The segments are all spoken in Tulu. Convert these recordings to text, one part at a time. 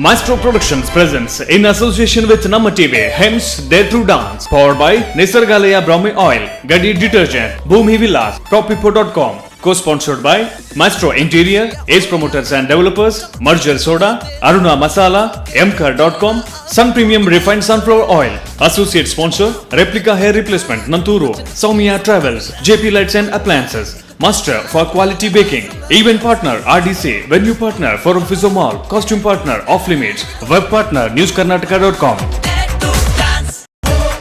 Maestro Productions presents in association with Namma TV, Hems Dare to Dance, powered by Nisargalaya Brahmi Oil, Gadi Detergent, Bhumi Villas, PropPipo.com, co-sponsored by Maestro Interior, Ace Promoters and Developers, Merger Soda, Aruna Masala, Mkar.com, Sun Premium Refined Sunflower Oil, Associate Sponsor, Replica Hair Replacement, Nanturu, Soumya Travels, JP Lights and Appliances, Master for Quality Baking, Event Partner RDC, Venue Partner Forum Physio Mall, Costume Partner Off Limits, Web Partner NewsKarnataka.com. Dare to dance. Oh,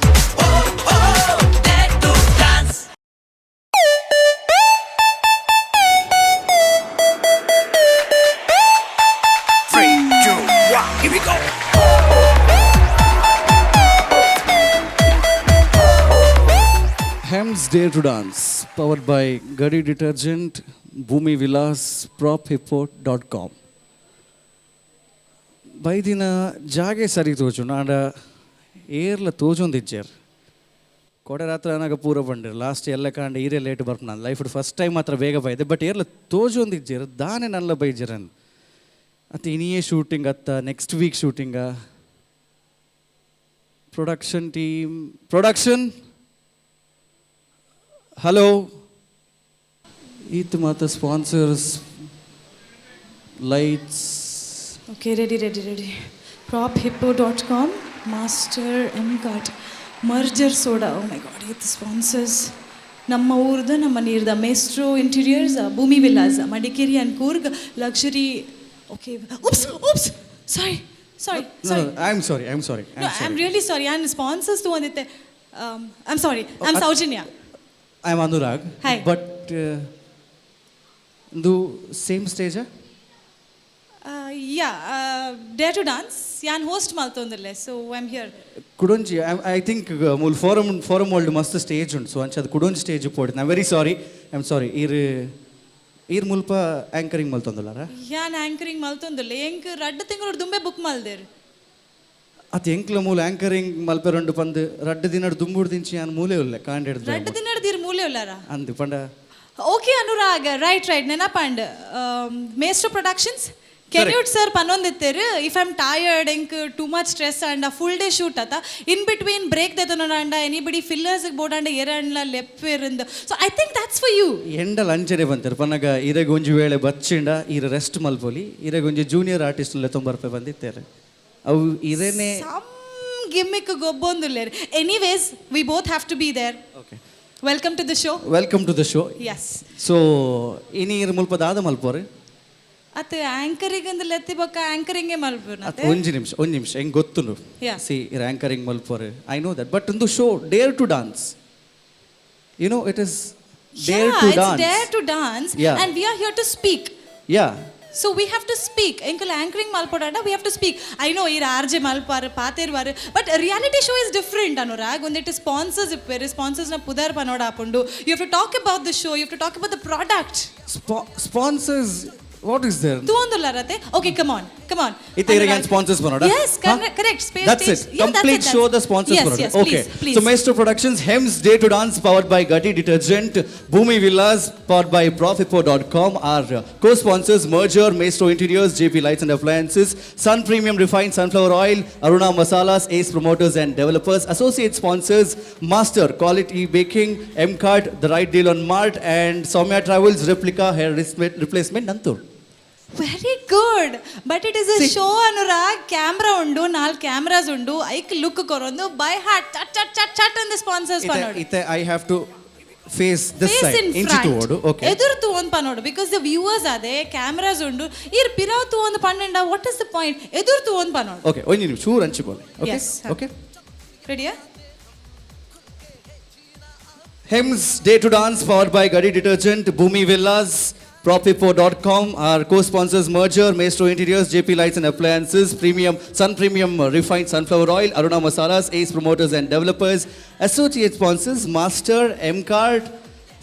oh, oh, dare to dance. Three, two, one, here we go. Hems Dare to Dance, powered by Gadi Detergent, Bhumi Vilas, PropHippo.com. ಬೈದಿನ ಜಾಗೆ ಸರಿ ತೋಜುಂಡು ಆಂಡ ಏರ್ಲ ತೋಜೊಂದಿಜ್ಜೆರ್. ಕೋಡೆ ರಾತ್ರಿ ಅನಾಗ ಪೂರ ಬಂಡಿರ್. ಲಾಸ್ಟ್ ಎಲ್ಲ ಕಾಂಡ ಈರೇ ಲೇಟ್ ಬರ್ಪುನ. ಲೈಫ್ ಫಸ್ಟ್ ಟೈಮ್ ಮಾತ್ರ ಬೇಗ ಬೈದೆ. ಬಟ್ ಏರ್ಲ ತೋಜೊಂದಿಜ್ಜೆರ್, ದಾನೆ ನಲ್ಲ ಬೈಜೆರನ್ ಅತ್ತ. ಇನಿಯೇ ಶೂಟಿಂಗ್ ಅತ್ತ, ನೆಕ್ಸ್ಟ್ ವೀಕ್ ಶೂಟಿಂಗಾ? Production team, production, hello. ಈತ್ ಮಾತ sponsors, lights. Okay, ready, ready, ready. PropHippo.com, Master M Cart, Merger Soda. Oh my God, ಇದು ಸ್ಪಾನ್ಸರ್ಸ್. ನಮ್ಮ ಊರ್ದ ನಮ್ಮ ನೀರ್ದ, ಮೇಸ್ಟ್ರೋ interiors, Bhoomi Vilas, Madikeri and Coorg, luxury. Okay, oops, oops, sorry, sorry, sorry. I am sorry, I am sorry. No, I am really sorry. ನಾನು ಸ್ಪಾನ್ಸರ್ಸ್ ತೊಗೊಂಡಿದ್ದೆ. I am sorry. I am Soujanya. I am Anurag. Hi. But ಇದು same stage? Yeah, dare to dance ಯಾನ್ host ಮಲ್ತೊಂದಿಲ್ಲೆ, so I am here. ಕುಡೊಂಜಿ, I think ಮೂಲು forum forum world ಮಸ್ತ್ ಸ್ಟೇಜ್ ಉಂಟು. ಸೊ ಅಂಚ ಅದು ಕುಡೊಂಜಿ ಸ್ಟೇಜ್ ಪೋಡಿ. ನಾ very sorry, I am sorry. ಈರ್ ಈರ್ ಮುಲ್ಪ ಆ್ಯಂಕರಿಂಗ್ ಮಲ್ತೊಂದುಲ್ಲಾರ? ಯಾನ್ ಆ್ಯಂಕರಿಂಗ್ ಮಲ್ತೊಂದಿಲ್ಲೆ. ಎಂಕ್ ರಡ್ಡ್ ತಿಂಗಳು ದುಂಬೆ ಬುಕ್ ಮಲ್ದೇರ್. ಅತ್, ಎಂಕ್ಲ ಮೂಲ ಆ್ಯಂಕರಿಂಗ್ ಮಲ್ಪೆರಂಡು ಪಂದ್ ರಡ್ಡ್ ದಿನಡ್ ದುಂಬುಡು ದಿಂಚಿ ಯಾನ್ ಮೂಲೆ ಉಲ್ಲೆ ಕಾಂಡೆಡ್ದು. ರಡ್ಡ್ ದಿನಡ್ ಮೂಲೆ ಉಲ್ಲಾರ? ಅಂದ್ ಪಂಡ. ಓಕೆ ಅನುರಾಗ್, ರೈಟ್ ರೈಟ್, ನೆನಪಾಂಡ್. ಮೇಸ್ಟ್ರೋ ಪ್ರೊಡಕ್ಷನ್ಸ್ ಕೆನ್ಯೂಟ್ ಸರ್ ಪನ್ನೊಂದಿತ್ತೇರು, if I'm tired, ಎಂಕ್ too much stress and full day shoot ಆತ, in between break ದೆತೊನಂಡ anybody fillers ಬೋಡಾಂಡ ಎರಂಡ್ಲ ಲೆಪ್ಪೆರಂದು. So I think that's for you. ಎಂಡಲ್ ಅಂಚನೆ ಬಂತೇರು ಪನ್ನಗ ಇರೆಗ್ ಒಂಜಿ ವೇಳೆ ಬಚ್ಚಿಂಡ ಈರ ರೆಸ್ಟ್ ಮಲ್ಪೊಲಿ, ಇರೆಗ್ ಒಂಜಿ ಜೂನಿಯರ್ ಆರ್ಟಿಸ್ಟ್ ತೊಂಬರ್ಪೆ ಬಂದಿತ್ತೇರು. ಅವು ಇರೇನೆ. Some ಗಿಮ್ಮಿಕ್ ಗೊಬ್ಬೊಂದುಲ್ಲೇರು. Anyways, we both have to be there. Okay. Welcome to the show. Welcome to the show. S. So ಇನಿ ಇರ್ ಮುಲ್ಪ ದಾದ ಮಲ್ಪೋರು? ಅತ್, ಆಂಕರಿಂಗ್ ಅಂದ್ ಲೆತ್ತಿ ಬೊಕ್ಕ ಆಂಕರಿಂಗೇ ಮಲ್ಪುನತೆ. ಒಂಜಿ ನಿಮಿಷ, ಒಂಜಿ ನಿಮಿಷ, ಹೆಂಗ್ ಗೊತ್ತುಂಡು. ಸಿ, ಇರ್ anchoring ಮಲ್ಪೋರು, I know that. But ಒಂದು show Dare to Dance, it is dare Yeah, to it's dance. Dare to Dance, and we are here to speak. So we have to speak. ಎಂಕಲ್ anchoring ಮಲ್ಪೊಡಾಂಡ we have to speak. I know ಈರ್ R J ಮಲ್ಪಾರು ಪಾತೆರ್ವಾರು, but reality show is different, Anurag. ಒಂದಿಟ್ಟು sponsors ಇಪ್ಪೇರು, ಸ್ಪಾನ್ಸರ್ಸ್ನ ಪುದರ್ ಪನೋಡ ಆಪುಂಡು. You have to talk about the show, you have to talk about the product. Sponsors, what is there? ತೂಂದುಲ್ಲಾರತೆ. Okay, come on, come on. ಇತ್ತೆ ಇರೆಗ್ ಯಾನ್ sponsors ಪನೋಡ? Yes, correct. Space. That's it. Complete show the sponsors Yes, ಪನೋಡ. Yes, okay. Please, please. So Maestro Productions, Hems Dare to Dance, powered by Gati Detergent, Bhumi Villas, powered by Profippo.com. Our co-sponsors Merger, Maestro Interiors, JP Lights and Appliances, Sun Premium Refined Sunflower Oil, Aruna Masalas, Ace Promoters and Developers, associate sponsors Master Quality Baking, M Cart, The Right Deal on Mart, and Soumya Travels, Replica Hair Replacement, Nantur. Very good, but it is a show, Anurag. Camera ಉಂಡು, ನಾಲ್ಕು ಕ್ಯಾಮ್ರಾಸ್ ಉಂಡು. ಐಕ್ ಲುಕ್ ಕೊರೊಂದು ಬೈ ಹಾರ್ಟ್ ಚಟ್ ಚಟ್ ಚಟ್ ಚಟ್ ಅಂದ್ ಸ್ಪಾನ್ಸರ್ಸ್ ಪನೋಡು. ಇತ್ತೆ I have to face this face side. In ಇಂಚಿ ತೂವೊಡು. Okay. ಎದುರು ತೂವೊಂದು ಪನೋಡು, because the viewers ಅದೇ ಕ್ಯಾಮ್ರಾಸ್ ಉಂಡು. ಈರ್ ಪಿರಾವ್ ತೂವೊಂದು ಪನ್ನಂಡ what is the point? ಎದುರು ತೂವೊಂದು ಪನೋಡು. ಓಕೆ, ಒಂಜಿ ನಿಮಿಷ, ಚೂರು ಅಂಚಿ ಬೋಲೆ. Okay. Yes. Okay. ರೆಡಿಯಾ? Hems Dare to Dance, powered by Gadi Detergent, Bhumi Villas, Propipo.com, our co-sponsors Merger, Maestro Interiors, JP Lights and Appliances, Premium, Sun Premium Refined Sunflower Oil, Aruna Masalas, Ace Promoters and Developers, associate sponsors Master, M Cart,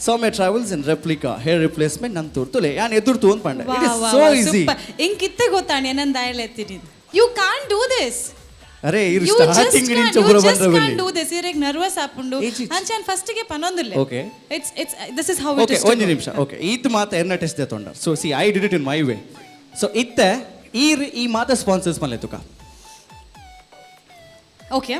Soumya Travels and Replica, Hair Replacement, Nantur. ತುಲೆ, ಯಾನ್ ಎದುರು ತೂವೊಂದು ಪಂಡೆ. It is so easy. ಇಂಕಿತ್ತೆ ಗೊತ್ತಾಣಿ ಏನಂದ ದಾಯಲೆತ್ತೀನಿ. You corn do this. ಅರೆ, ಇರು you just starting can't, ನಿಂಚ you ಪೂರ ಜಸ್ಟ್ ಬಂದ್ರೆ can't do this. ಇರೆಗ್ nervous ಆಪುಂಡು. ಏಜಿ. ಅಂಚಾನ್ ಫಸ್ಟ್ ಗೆ ಪನೊಂದುಲ್ಲೆ. It's this is how it okay is. ಒಂಜಿ ನಿಮಿಷ. ಓಕೆ, ಈತ್ ಮಾತ ಎರ್ನ ಟೆಸ್ಟ್ ತೊಂಡ. So see, I did it in my way. So ಇತ್ತೆ ಈ ಈ ಮಾತ ಸ್ಪಾನ್ಸರ್ಸ್ ಮಲ್ಲೆ ತುಕ. Okay.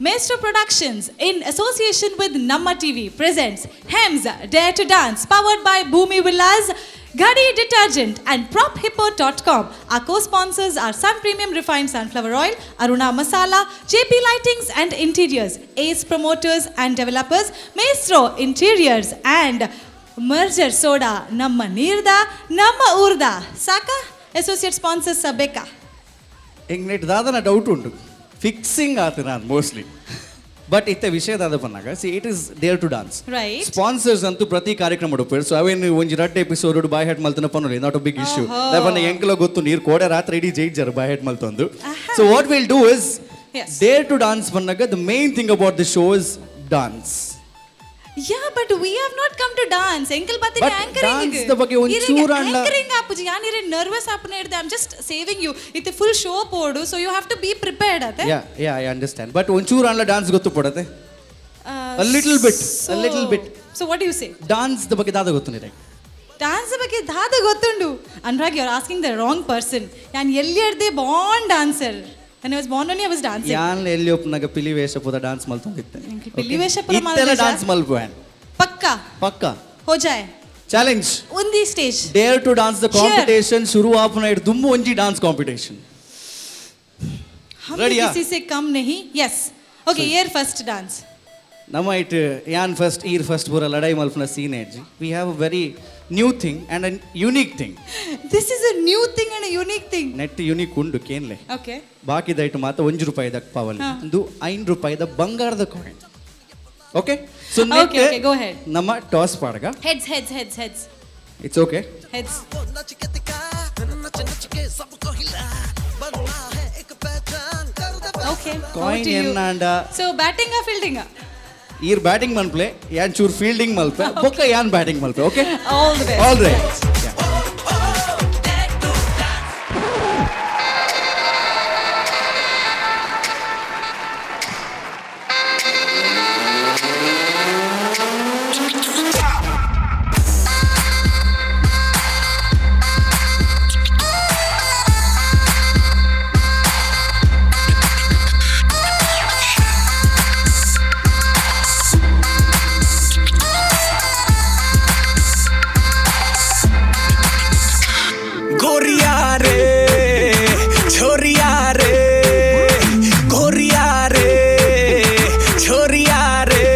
Maestro Productions, in association with Namma TV, presents Hems Dare to Dance, powered by Bhumi Villas, Ghadi Detergent, and PropHippo.com. Our co-sponsors are Sun Premium Refined Sunflower Oil, Aruna Masala, JP Lightings and Interiors, Ace Promoters and Developers, Maestro Interiors, and Merger Soda. ನಮ್ಮ ನೀರ್ದ, ನಮ್ಮ ಊರ್ದ. ಸಾಕ ಅಸೋಸಿಯೇಟ್ ಸ್ಪಾನ್ಸರ್ಸ್ ಬೇಕಾ? ಎಂಗ್ನೆಟ್ ದಾದನ ಡೌಟ್ ಉಂಟು, ಫಿಕ್ಸಿಂಗ್ ಆತು ನಾನು ಮೋಸ್ಟ್ಲಿ. ಬಟ್ ಇತ್ತ ವಿಷಯ ದಾದ ಪನ್ನಾಗ, see, it is Dare to Dance. Sponsors ಅಂತೂ ಪ್ರತಿ ಕಾರ್ಯಕ್ರಮ ಉಪ್ಪೇರು. ಸೊ ಅವೇನು ಒಂಜಿ ರಡ್ಡ್ ಎಪಿಸೋಡ್ ಬಾಯ್ ಹೆಡ್ ಮಲ್ತನ ಪನ್ನೊಲಿ, not a big issue. ಪನ್ನ ಎಂಕಲ ಗೊತ್ತು, ನೀರು ಕೋಡೆ ರಾತ್ರಿ ಇಡೀ ಜೈಜರ್ ಬಾಯ್ ಹೆಡ್ ಮಲ್ತೊಂದು. So what we'll do is, Dare to Dance ಪನ್ನಾಗ the main thing about the show is dance. Yeah, but we have not come to dance. ಎಂಕಲ್ ಬತ್ತಿನ But anchoring. Dance the ಬಗ್ಗೆ ಒಂಚೂರು ಅಲ್ಲ. ಆಂಕರಿಂಗ್ ಆಪುಜಿ. ಯಾನ್ ಇರೆ ನರ್ವಸ್ ಆಪುನ ಹಿಡ್ದೆ I'm just saving you. ಇತ್ತೆ ಫುಲ್ ಶೋ ಪೋಡು, so you have to be prepared ಅತೆ. Yeah, I understand, but ಒಂಚೂರು ಅಲ್ಲ ಡಾನ್ಸ್ ಗೊತ್ತು ಪಡತೆ. A little bit, a little bit. So what you say? Dance the ಬಗ್ಗೆ ದಾದ ಗೊತ್ತು ನಿನಗೆ? ಡಾನ್ಸ್ ಬಗ್ಗೆ ದಾದ ಗೊತ್ತುಂಡು? Anurag, you are asking the wrong person. ನಾನು ಎಲ್ಲಿ ಹಿಡ್ದೆ born dancer. I was born only I was dancing. ಯಾನ್ ಎಲ್ಲಿ ಒಪ್ಪನಾಗ ಪಿಲಿ ವೇಷ ಪೂರ ಡಾನ್ಸ್ ಮಲ್ತೊಂದಿತ್ತೆ. ಎಂಕ್ ಪಿಲಿ ವೇಷ ಪೂರ ಇತ್ತೆಲ್ಲ ಮಲ್ದಿಜ? ಡಾನ್ಸ್ ಮಲ್ಪುವೆ. ಪಕ್ಕ? ಪಕ್ಕ. ಹೋ ಜಾಯ್. ಚಾಲೆಂಜ್. ಒಂದಿ stage. Dare to Dance the Here. Competition ಶುರು ಆಪುನ ಇಡ್ ದುಮ್ಮು ಒಂಜಿ ಡಾನ್ಸ್ ಕಾಂಪಿಟೇಷನ್. हम Ready, yeah? किसी से कम नहीं. Yes, okay, year first dance. ನಮ್ಮ it ಯಾನ್ ಫಸ್ಟ್, ಈರ್ ಫಸ್ಟ್ ಪೂರ ಲಡಾಯಿ ಮಲ್ಪುನ scene AG. We have a very new thing and a unique thing. This is a new thing and a unique thing. Net unique ಉಂಡು ಕೇನ್ಲೆ. ಓಕೆ. ಬಾಕಿದ ಇಟ್ಟು ಮಾತ್ರ 1 ರೂಪಾಯಿದ ಪಾವಲಿ, ಒಂದು 5 ರೂಪಾಯಿದ ಬಂಗಾರದ ಕಾಯಿನ್. Okay, so Okay, okay, go ahead. ನಮ್ಮ ಟಾಸ್ ಪಾಡ್ಗ. Heads, heads, heads, heads. It's okay. Heads. नच के दिखा, नच नच के सबको हिला, बनना है एक पहचान कर दे. ಓಕೆ. ಕಾಯಿನ್ ಎನ್ನಾಂಡ ಸೊ ಬ್ಯಾಟಿಂಗ್ ಫೀಲ್ಡಿಂಗ್? ಈರ್ ಬ್ಯಾಟಿಂಗ್ ಮನ್ಪ್ಲೆ, ಯಾನ್ ಚೂರ್ ಫೀಲ್ಡಿಂಗ್ ಮಲ್ಪೆ, ಬೊಕ್ಕ ಯಾನ್ batting Malpe, okay? All the best. All right. Dare to Dance. गोरिया रे, छोरिया रे, गोरिया रे, छोरिया रे,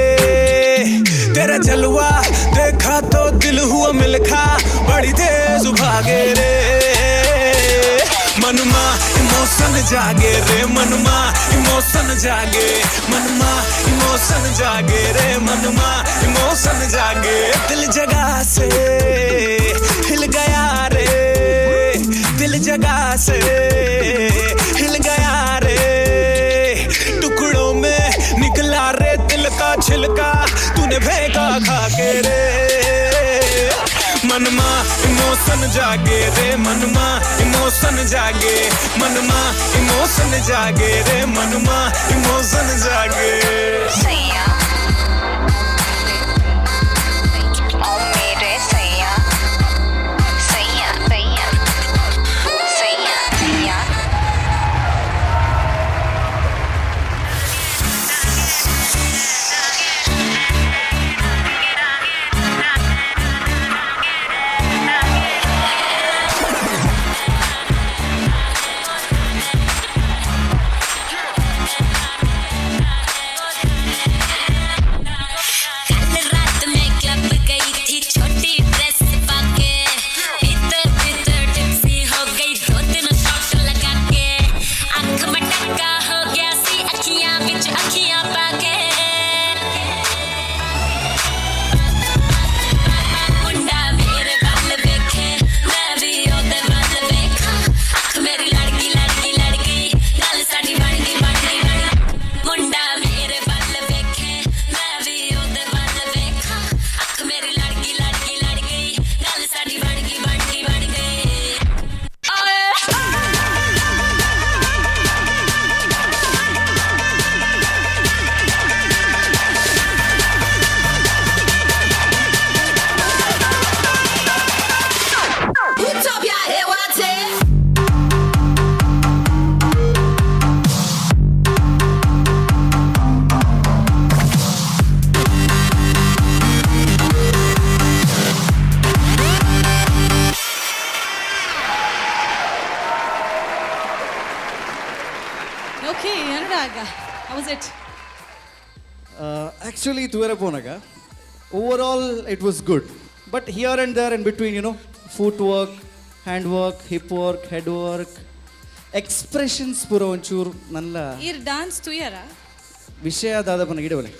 तेरा जलवा देखा तो दिल हुआ मिलखा, बड़ी तेज भागे रे, मनमा इमोशन जागे रे, मनमा इमोशन जागे, मनमा इमोशन जागे रे, मनमा इमोशन जागे, दिल जगह से हिल गया रे, दिल जगह से हिल गया रे, टुकड़ों में निकला रे दिल का छिलका, तूने फेंका खा के रे, मनमा इमोशन जागे रे, मनमा इमोशन जागे, मनमा इमोशन जागे रे, मनमा इमोशन जागे. सैया, ओ मेरे सैया, सैया, सैया, सैया, सैया. Okay Anurag, how was it? Actually ತೂಯರ ಪೋನಾಗ overall it was good, but here and there and between foot work, hand work, hip work, head work, expressions ಪೂರ ಒಂಚೂರು ನನ್ನ ಈರ್ ಡಾನ್ಸ್ ತುಯರ? ವಿಷಯ ದಾದ ಪನ್ನ ಗಿಡವಲೆ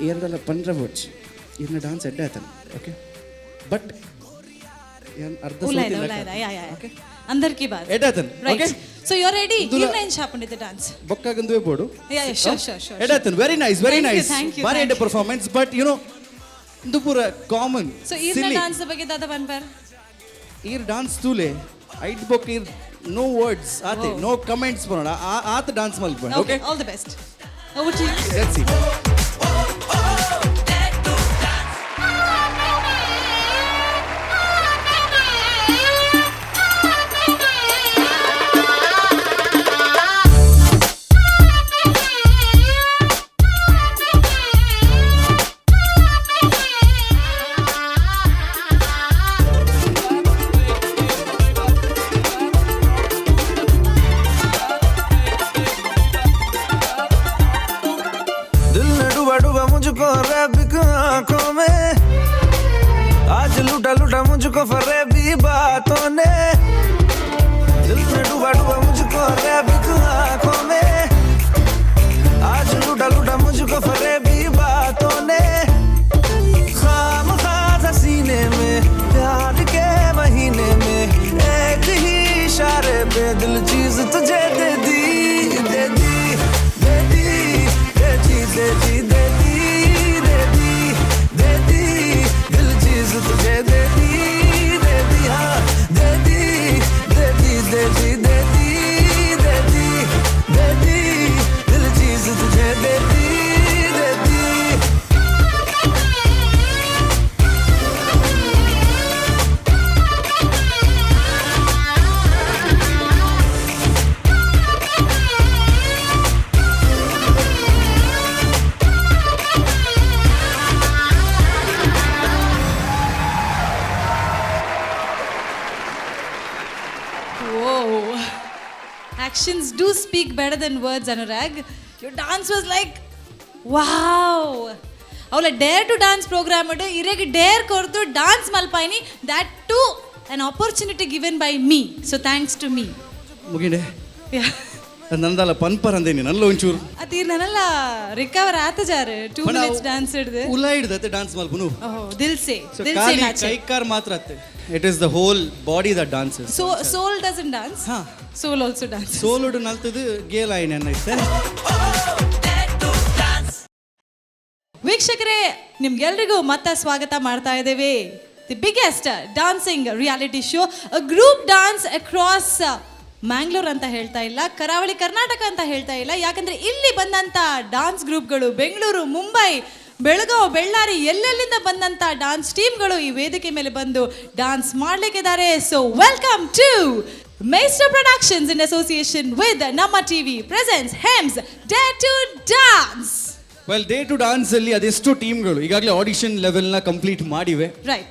ಏರ್ದಲ್ಲ ಪಂಡ್ರ ಬೋಚ್ ಇರ್ನ ಡಾನ್ಸ್ ಎಡ್ಡೆ ಆತನ. ಓಕೆ, ಬಟ್ ಅರ್ಧ ಉಲಾಯ್ದ ಉಲಾಯ್ದ, ಯಾ ಯಾ, అందరికి బాధ. ಎಡ್ಡೆ ಆತನ. Right. Okay. So you are ready? ಇಂದುಲ- ಇರ್ನ ಎಂಚ ಆಪುಂಡಿತ್ತೆ ಡಾನ್ಸ್? ಬೊಕ್ಕಾಗಂದುವೆ ಬೋಡು. Yeah, sure. ಎಡ್ಡೆ, very nice, very Thank you, nice. thank you, ಬಾರಿ thank ಎಡ್ಡೆ you. Performance, but ಇದು ಪೂರ ಕಾಮನ್. ಸೊ ಇರ್ನ ಡಾನ್ಸ್ ಬಗ್ಗೆ ದಾದ ಪನ್ಪರ್? ಈರ್ ಡಾನ್ಸ್ ತೂಲೆ ಐಟ್ ಬೊಕ್ಕ ಈರ್ ನೋ ವರ್ಡ್ಸ್ ಆತೆ, ನೋ ಕಮೆಂಟ್ಸ್ ಬರೋಣ. ಆತ dance ಮಲ್ಪಂಡ್. Okay, okay. All the best. Over to you. Let's see. दिल ने डूबा डूबा मुझको रैबिक आंखों में, आज लूटा लूटा मुझको फरेबी बातों ने। दिल ने डूबा डूबा मुझको रैबिक आंखों में, आज लूटा लूटा मुझको फरेबी बातों ने। खाम था सीने में प्यार के महीने में, एक ही इशारे पे दिल चीज तुझे दे दी, दे दी, दे दी, दे दी, दे दी, दे दी, दे दी, दे दी, दिल चीज तुझे दे दी, दे दी, हाँ दे दी, दे दी, दे दी, दे दी, दे दी, दे दी, दिल चीज तुझे दे दी, दे दी। Whoa. Actions do speak better than words, Anurag. Your dance was like, wow. ಅವಳ ಡೇರ್ ಟು ಡಾನ್ಸ್ ಪ್ರೋಗ್ರಾಮ್ ಇರೆಗ್ ಡೇರ್ ಕೊರ್ದು dance ಮಲ್ಪಾಯಿನಿ, that too an opportunity given by me, so thanks to me. ಮುಗಿಂಡೆ. ನಂದಲ್ಲ ಪನ್ಪರ್ ಅಂದೇನಿ ನಲ್ಲ ಒಂಚೂರು. ಅದು ನಾನೆಲ್ಲ ರಿಕವರ್ ಆತ ಜಾರು 2 ಮಿನಿಟ್ಸ್ ಡಾನ್ಸ್ ಹಿಡ್ದು. ಉಲಾ ಹಿಡ್ದತ್ತೆ ಡಾನ್ಸ್ ಮಲ್ಪುನು. ಓಹ್, ದಿಲ್ ಸೆ. ಸೊ ದಿಲ್ ಸೆ ಖಾಲಿ ನಾಚೆ. ಕೈಕಾರ್ ಮಾತ್ರ ಅತ್ತೆ, it is the whole body that dances. So soul doesn't dance? Ha. Soul also dance. ಸೋಲುಡು ನಲ್ತದು ಗೇಲ್ ಆಯ್ನ ಐತೆ. ವೀಕ್ಷಕರೇ, ನಿಮ್ಗೆಲ್ರಿಗೂ ಮತ್ತೆ ಸ್ವಾಗತ ಮಾಡ್ತಾ ಇದ್ದೇವೆ. The biggest dancing reality show, group dance across Mangalore ಅಂತ ಹೇಳ್ತಾ ಇಲ್ಲ, ಕರಾವಳಿ ಕರ್ನಾಟಕ ಅಂತ ಹೇಳ್ತಾ ಇಲ್ಲ. ಯಾಕಂದ್ರೆ ಇಲ್ಲಿ ಬಂದಂಥ ಡಾನ್ಸ್ ಗ್ರೂಪ್ಗಳು ಬೆಂಗಳೂರು, ಮುಂಬೈ, ಬೆಳಗಾವ್, ಬೆಳ್ಳಾರಿ, ಎಲ್ಲೆಲ್ಲಿಂದ ಬಂದಂಥ ಡಾನ್ಸ್ ಟೀಮ್ಗಳು ಈ ವೇದಿಕೆ ಮೇಲೆ ಬಂದು dance ಮಾಡಲಿಕ್ಕಿದ್ದಾರೆ. So welcome to Maestro Productions in association with Namma TV presents Hems Dare to Dance. Well, dare to dance ಅಲ್ಲಿ ಅದೆಷ್ಟು ಟೀಮ್ಗಳು ಈಗಾಗಲೇ ಆಡಿಷನ್ ಲೆವೆಲ್ನ ಕಂಪ್ಲೀಟ್ ಮಾಡಿವೆ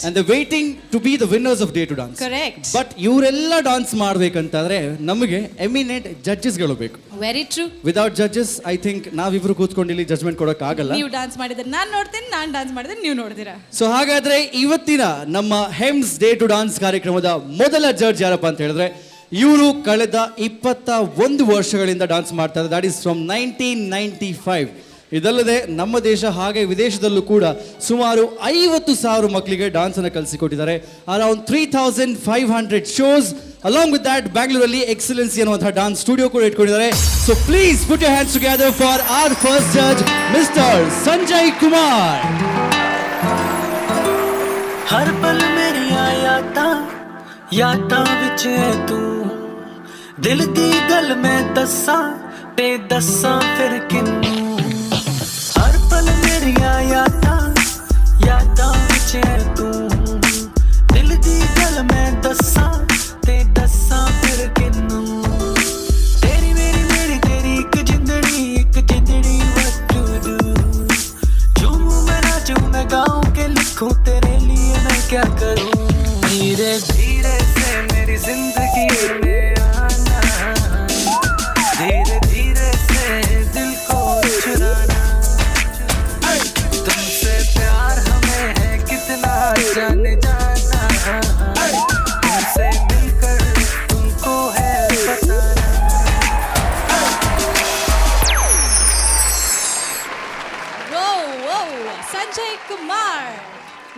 and waiting to be the winners of Dare to Dance. Correct. But ಇವರೆಲ್ಲ ಡಾನ್ಸ್ ಮಾಡ್ಬೇಕಂತಂದ್ರೆ ನಮಗೆ ಎಮಿನೆಂಟ್ ಜಡ್ಜಸ್ಗಳು ಬೇಕು. Very true. Without judges, I think ನಾವಿಬ್ರು ಕೂತ್ಕೊಂಡು ಇಲ್ಲಿ ಜಡ್ಜ್ಮೆಂಟ್ ಕೊಡೋಕ್ಕಾಗಲ್ಲ. ನೀವು ಡಾನ್ಸ್ ಮಾಡಿದ್ರೆ ನಾನು ನೋಡ್ತೀನಿ, ನಾನು ಡಾನ್ಸ್ ಮಾಡಿದ್ರೆ ನೀವು ನೋಡ್ತೀರಾ. ಸೊ ಹಾಗಾದ್ರೆ ಇವತ್ತಿನ ನಮ್ಮ ಹೆಮ್ಸ್ ಡೇರ್ ಟು ಡಾನ್ಸ್ ಕಾರ್ಯಕ್ರಮದ ಮೊದಲ ಜಡ್ಜ್ ಯಾರಪ್ಪ ಅಂತ ಹೇಳಿದ್ರೆ, ಇವರು ಕಳೆದ 21 ವರ್ಷಗಳಿಂದ ಡಾನ್ಸ್ ಮಾಡ್ತಾರೆ. That is from 1995. ಇದಲ್ಲದೆ ನಮ್ಮ ದೇಶ ಹಾಗೆ ವಿದೇಶದಲ್ಲೂ ಕೂಡ ಸುಮಾರು 50,000 ಮಕ್ಕಳಿಗೆ ಡಾನ್ಸನ್ನು ಕಲಿಸಿಕೊಟ್ಟಿದ್ದಾರೆ. Around 3500 shows. Along with that, ಬ್ಯಾಂಗ್ಳೂರಲ್ಲಿ ಎಕ್ಸಲೆನ್ಸಿ ಅನ್ನುವಂಥ ಡಾನ್ಸ್ ಸ್ಟುಡಿಯೋ ಕೂಡ ಇಟ್ಕೊಂಡಿದ್ದಾರೆ. So please put your hands together for our first judge, Mister Sanjay Kumar. ਹਰ ਪਲ ਮੇਰੀਆਂ ਯਾਦਾਂ ਯਾਦਾਂ ਵਿੱਚ ਏ ਤੂੰ, ਦਿਲ ਦੀ ਗੱਲ ਮੈਂ ਦੱਸਾਂ ਤੇ ਦੱਸਾਂ ਫਿਰ ਕਿੰਨੂੰ। ਹਰ ਪਲ ਮੇਰੀਆਂ ਯਾਦਾਂ ਯਾਦਾਂ ਵਿੱਚ ਏ ਤੂੰ, ਦਿਲ ਦੀ ਗੱਲ ਮੈਂ ਦੱਸਾਂ ਤੇ ਦੱਸਾਂ ਫਿਰ ਕਿੰਨੂੰ। ਤੇਰੀ ਮੇਰੀ ਮੇਰੀ ਤੇਰੀ ਇੱਕ ਜਿੰਦੜੀ ਇੱਕ ਜਿੰਦੜੀ, what to do? झूमूं मैं, नाचूं मैं, गाऊं के लिखूं, तेरे लिए मैं क्या करूं? धीरे धीरे से मेरी जिंदगी में आना, धीरे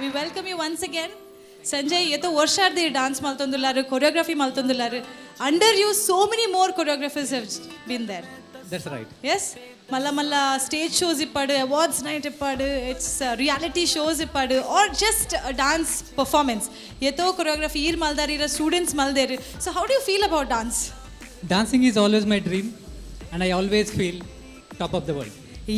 We welcome you once again. Sanjay, ಏತೋ ವರ್ಷಾರ್ದಿ ಡಾನ್ಸ್ ಮಲ್ತೊಂದುಲ್ಲಾರು, ಕೊರಿಯೋಗ್ರಫಿ ಮಲ್ತೊಂದುಲ್ಲಾರು. Under you so many more choreographers have been there. That's right. S, ಮಲ್ಲ ಮಲ್ಲ ಸ್ಟೇಜ್ ಶೋಸ್ ಇಪ್ಪಾಡು, ಅವಾರ್ಡ್ಸ್ ನೈಟ್ ಇಪ್ಪಾಡು, it's reality shows ಇಪ್ಪಾಡು are just dance performance. ಏತೋ ಕೊರಿಯೋಗ್ರಫಿ ಈರ್ ಮಲ್ದಾರ್, ಇರ ಸ್ಟೂಡೆಂಟ್ಸ್ ಮಲ್ದೇರು. So how do you feel about dance? Dancing is always my dream, and I always feel top of the world.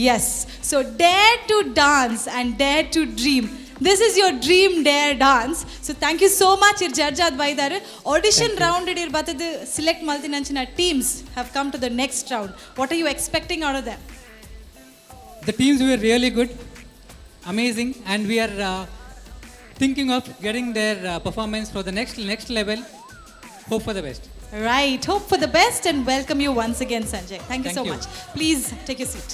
Yes. So dare to dance and dare to dream. This is your dream dare dance. So thank you so much. Ir judge ಆದ್ ಬೈದಾರು. Audition round ಇರ್ ಬತ್ತದು select ಮಲ್ತಿನಂಚಿನ teams have come to the next round. What are you expecting out of them? The teams were really good, amazing, and we are thinking of getting their performance for the next level. Hope for the best. Right. Hope for the best and welcome you once again, Sanjay. Thank you Thank so you. Much. Please take your seat.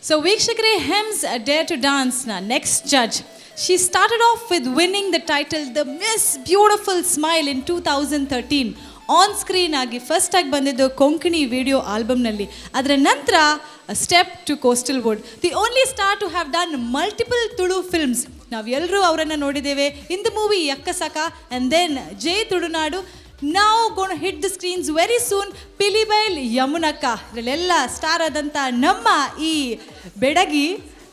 So ವೀಕ್ಷಕರೇ, ಹೆಮ್ಸ್ ಡೇರ್ ಟು ಡಾನ್ಸ್ನ next judge, she started off with winning the title, the Miss Beautiful Smile, in 2013. On screen ಆಗಿ ಫಸ್ಟ್ ಆಗಿ ಬಂದಿದ್ದು ಕೊಂಕಣಿ ವಿಡಿಯೋ ಆಲ್ಬಮ್ನಲ್ಲಿ. ಅದರ ನಂತರ step to coastal wood. The only star to have done multiple Tulu films. ನಾವೆಲ್ಲರೂ ಅವರನ್ನು ನೋಡಿದ್ದೇವೆ in the movie Yakka Sakka and then Jai Tulunadu. Now gonna hit the screens very soon, Pilibail Yamunakka. ಇದರಲ್ಲೆಲ್ಲ ಸ್ಟಾರ್ ಆದಂಥ ನಮ್ಮ ಈ ಬೆಡಗಿ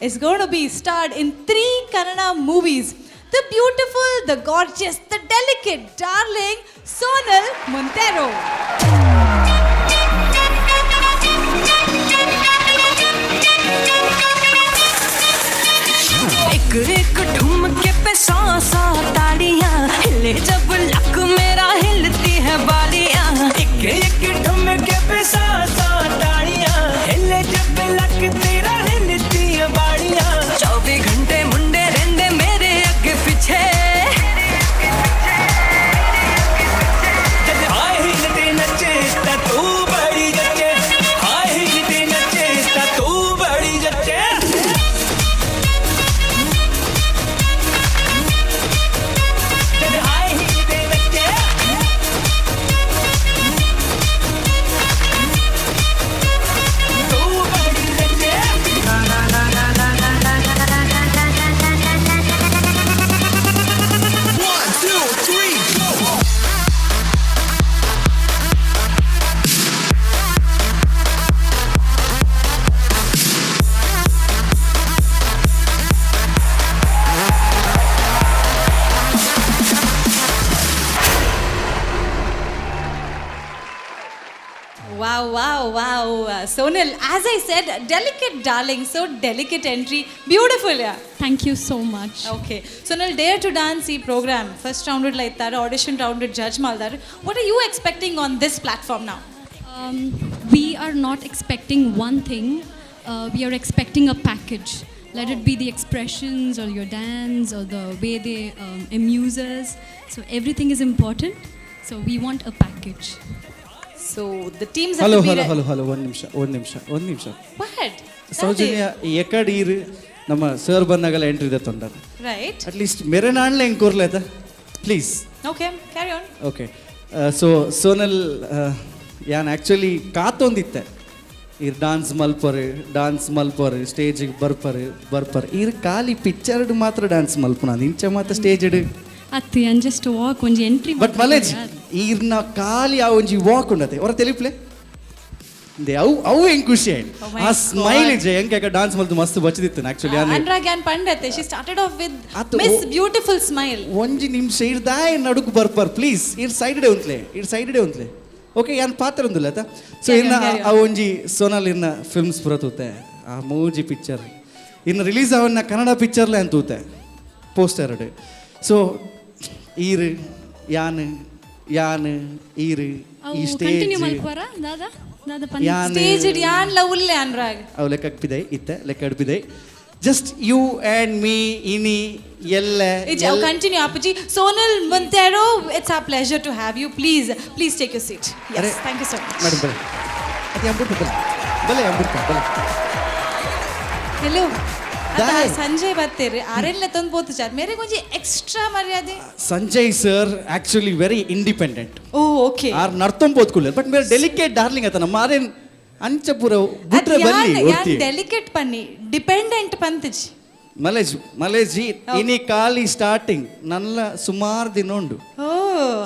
is gonna be starred in three Kannada movies. The beautiful, the gorgeous, the delicate darling Sonal Monteiro. एक एक ठुमके पे सौ सौ तालियां, हिले जब लक मेरा, हिलती है बालियां। एक एक ठुमके पे सौ सौ तालियां, हिले जब लक तेरा, हिलती है बालियां। 24 ਘੰਟੇ ਮੁੰਡੇ ਰਹਿੰਦੇ ਮੇਰੇ ਅੱਗੇ ਪਿੱਛੇ। ਜਦ ਹਾਈ ਹੀਲ ਤੇ ਨੱਚੇ ਤਾਂ ਤੂੰ ਬੜੀ ਜੱਚੇ, ਹਾਈ ਹੀਲ ਤੇ ਨੱਚੇ ਤਾਂ ਤੂੰ ਬੜੀ ਜੱਚੇ। ਜਦ ਹਾਈ ਹੀਲ ਤੇ ਨੱਚੇ ਤੂੰ ਬੜੀ ਜੱਚੇ। One, two, three, go! Wow. Sonal, as I said, delicate darling, so delicate entry. Beautiful, yeah. Thank you so much. Okay. Sonal, Dare to Dance ಈ ಪ್ರೋಗ್ರಾಮ್ ಫಸ್ಟ್ ರೌಂಡ್ ಇತ್ತಾರೆ, ಆಡಿಷನ್ ರೌಂಡ್ ಜಡ್ಜ್ ಮಾಡ್ತಾರೆ. What are you expecting on this platform ನಾವು? We are not expecting one thing. We are expecting a package. Let it be the expressions or your dance or the way they amuse us. So everything is important. So we want a package. So the teams hello hello hello hello, ಒಂದು ನಿಮಿಷ, ಒಂದು ನಿಮಿಷ, ಒಂದು ನಿಮಿಷ. What? Soujanya, ಎಕಡ್ ಈರು ನಮ್ಮ ಸರ್ ಬಂದಾಗೆಲ್ಲ ಎಂಟ್ರಿ ಇದೆ ತೊಂದರೆ. ರೈಟ್. ಅಟ್ಲೀಸ್ಟ್ ಮೇರೆ ನಾಣ್ಲೆ ಹೆಂಗೆ ಕೂರ್ಲೆ ಆಯ್ತಾ please. Okay, carry on. Okay, so Sonal, ಯಾನ್ ಆ್ಯಕ್ಚುಲಿ ಕಾತೊಂದಿತ್ತೆ, ಇರ್ ಡಾನ್ಸ್ ಮಲ್ಪರು, ಡಾನ್ಸ್ ಮಲ್ಪರು, ಸ್ಟೇಜಿಗೆ ಬರ್ಪರು ಬರ್ಪರು. ಇರ್ ಖಾಲಿ ಪಿಕ್ಚರ್ಡ್ ಮಾತ್ರ ಡಾನ್ಸ್ ಮಲ್ಪುನ, ಇಂಚ ಮಾತ್ರ ಸ್ಟೇಜ್ ಅತ್ತಿ and just walk ಒಂಜಿ ಎಂಟ್ರಿ. ಬಟ್ ಮಲೇಜ್ ಈರ್ನ ಖಾಲಿ ಆ ಒಂಜಿ ವಾಕ್ ಉಂಡತೆ ಹೊರ ತೆಲಿಪ್ಲೆ ಇಂದೆ ಅವು ಅವು ಹೆಂಗ್ ಖುಷಿ ಆಯ್ತು. Oh my ಆ ಸ್ಮೈಲ್ God. ಇಜ್ಜೆ ಹೆಂಗೆ ಡಾನ್ಸ್ ಮಲ್ತು ಮಸ್ತ್ ಬಚ್ಚದಿತ್ತು ಆಕ್ಚುಲಿ. ಅನುರಾಗ್ ಯಾನ್ ಪಂಡತೆ, she started off with ಆತು ಮಿಸ್ ಬ್ಯೂಟಿಫುಲ್ ಸ್ಮೈಲ್. ಒಂಜಿ ನಿಮಿಷ ಇರ್ದಾಯ್ ನಡುಕ್ ಬರ್ಪರ್ ಪ್ಲೀಸ್. ಇರ್ ಸೈಡ್ ಉಂತ್ಲೆ, ಇರ್ ಸೈಡ್ ಉಂತ್ಲೆ. ಓಕೆ, ಯಾನ್ ಪಾತ್ರ ಉಂದುಲ್ಲ ಆತ. ಸೊ Carry on, ಇನ್ನ carry on. ಆ ಒಂಜಿ ಸೋನಲ್ ಇನ್ನ ಫಿಲ್ಮ್ಸ್ ಪೂರ ತೂತೆ, ಆ ಮೂಜಿ ಪಿಕ್ಚರ್ ಇನ್ನು ರಿಲೀಸ್ ಅವನ್ನ ಕನ್ನಡ ಪಿಕ್ಚರ್ಲೆ ಅಂತ ತೂತೆ ಪೋಸ್ಟರ್. ಸೊ ಈರು ಯಾನ್ ಯಾನ್ ಈರು ಈ ಅವು ಸ್ಟೇಜ್ ಕಂಟಿನ್ಯೂ ಮಲ್ಪುವರ ದಾದಾ ದಾದಾ ಪನ್? ಯಾನ್ ಸ್ಟೇಜ್ ಯಾನ್ ಲ ಉಲ್ಲೆ ಅನುರಾಗ್. ಅವು ಲೆಕ್ಕ ಅಡ್ಪಿದೆ ಇತ್ತೆ, ಲೆಕ್ಕ ಅಡ್ಪಿದೆ. ಜಸ್ಟ್ you and me ಇನಿ ಎಲ್ಲ. Continue ಅಪ್ಪುಜಿ. Sonal Monteiro, it's our pleasure to have you. Please, please take your seat. ಅರೆ. Yes, thank you so much. Madam ಬಲೆ, ಅದು ಅಂಬುಡ್ತು ಬಲೆ ಬಲೆ ಅಂಬುಡ್ತ ಬಲೆ. ಹೆಲೋ. ದಾಯ್. ಸಂಜಯ್ ಬತ್ತೇರಿ ಅರೆಲ್ಲ ತಂದು ಪೋತು ಚಾರ್ ಮೇರೆ ಒಂಜಿ ಎಕ್ಸ್ಟ್ರಾ ಮರ್ಯಾದೆ. Sanjay sir actually very independent. Oh, okay. R ನರ್ತೊಂಬೋದ್ಕುಲ್ಲ, but ಮೇರೆ ಡೆಲಿಕೇಟ್ ಡಾರ್ಲಿಂಗ್ ಆತ ನಮ್ಮ ಆರೇನ್ ಅಂಚ ಪೂರ ಬುಟ್ರೆ ಬಲ್ಲಿ ಒರ್ತಿ. ಡೆಲಿಕೇಟ್ ಪನ್ನಿ ಡಿಪೆಂಡೆಂಟ್ ಪಂತಿಜಿ. ಮಲೇಜ್ ಮಲೇಜಿ ಇನಿ ಖಾಲಿ ಸ್ಟಾರ್ಟಿಂಗ್ ನನ್ನ ಸುಮಾರು ದಿನ ಉಂಡು. ಓ.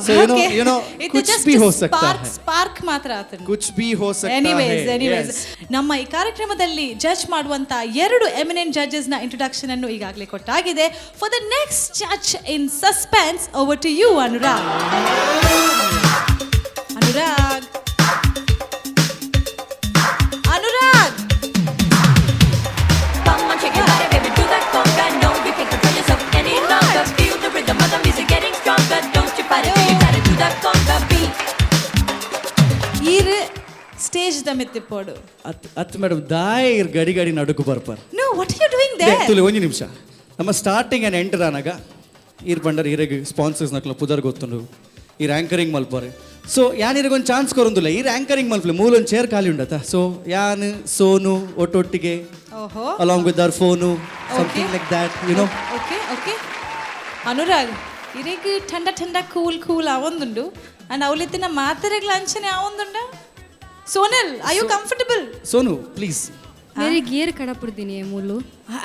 So, you know, ಇದು ಕುಚ್ ಜಸ್ಟ್ ಭಿ ಹೋ ಸಕ್ತಾ ಸ್ಪಾರ್ಕ್ ಹೈ. ಸ್ಪಾರ್ಕ್ ಮಾತ್ರ ಆತನು. ಕುಚ್ ಭಿ ಹೋ ಸಕ್ತಾ ಎನಿವೇಸ್ ಹೈ. Anyways Yes. ನಮ್ಮ ಈ ಕಾರ್ಯಕ್ರಮದಲ್ಲಿ ಜಡ್ಜ್ ಮಾಡುವಂತ ಎರಡು ಎಮಿನೆಂಟ್ ಜಡ್ಜಸ್ ನ ಇಂಟ್ರೊಡಕ್ಷನ್ ಅನ್ನು ಈಗಾಗಲೇ ಕೊಟ್ಟಾಗಿದೆ. For the next judge in suspense, over to you, Anurag. Anurag, Anurag. Come on, shake your body, baby, do that conga. No, you can't control yourself any longer. Feel the rhythm of the music getting stronger. Don't you fight it till you try to do that conga beat. ಈರ್ stage the ಮಿತ್ತಿಪ್ಪೋಡು. ಅತ್ ಅತ್ ಮೇಡಮ್, ದಾಯ ಇರ್ ಗಡಿ ಗಡಿ ನಡುಕು ಬರ್ಪರ್. No, what you doing there? ತುಲಿ ಒಂಜಿ ನಿಮಿಷ. ನಮ್ಮ ಸ್ಟಾರ್ಟಿಂಗ್ ಆ್ಯಂಡ್ ಎಂಟರ್ ಆನಾಗ ಈರ್ ಬಂಡರ್ ಈರೆಗ್ ಸ್ಪಾನ್ಸರ್ಸ್ ನಕ್ಲ ಪುದರ್ ಗೊತ್ತುಂಡು, ಈರ್ ಆ್ಯಂಕರಿಂಗ್ ಮಲ್ಪರೆ. ಸೊ ಯಾನ್ ಇರೆಗ್ ಒಂದು ಚಾನ್ಸ್ ಕೊರೊಂದುಲ್ಲ, ಈರ್ ಆ್ಯಂಕರಿಂಗ್ ಮಲ್ಪಲೆ. ಮೂಲೊಂದು ಚೇರ್ ಖಾಲಿ ಉಂಡತ. ಸೊ ಯಾನ್ ಸೋನು ಒಟ್ಟೊಟ್ಟಿಗೆ ಓಹೋ. Along with our phone, something like that. Okay, Anurag, ಇರೆಗ್ ಠಂಡ ಠಂಡ ಕೂಲ್ ಕೂಲ್ ಆವೊಂದುಂಡು ಅಂಡ್ ಅವಲಿತ್ತಿನ ಮಾತೆರೆಗ್ಲ ಅಂಚನೆ ಆವೊಂದುಂಡ. Sonal, I you comfortable? Sonu, please. ಬೇರೆ ಗೇರ್ ಕಡಪುಡ್ತೀನಿ ಮೂಲು.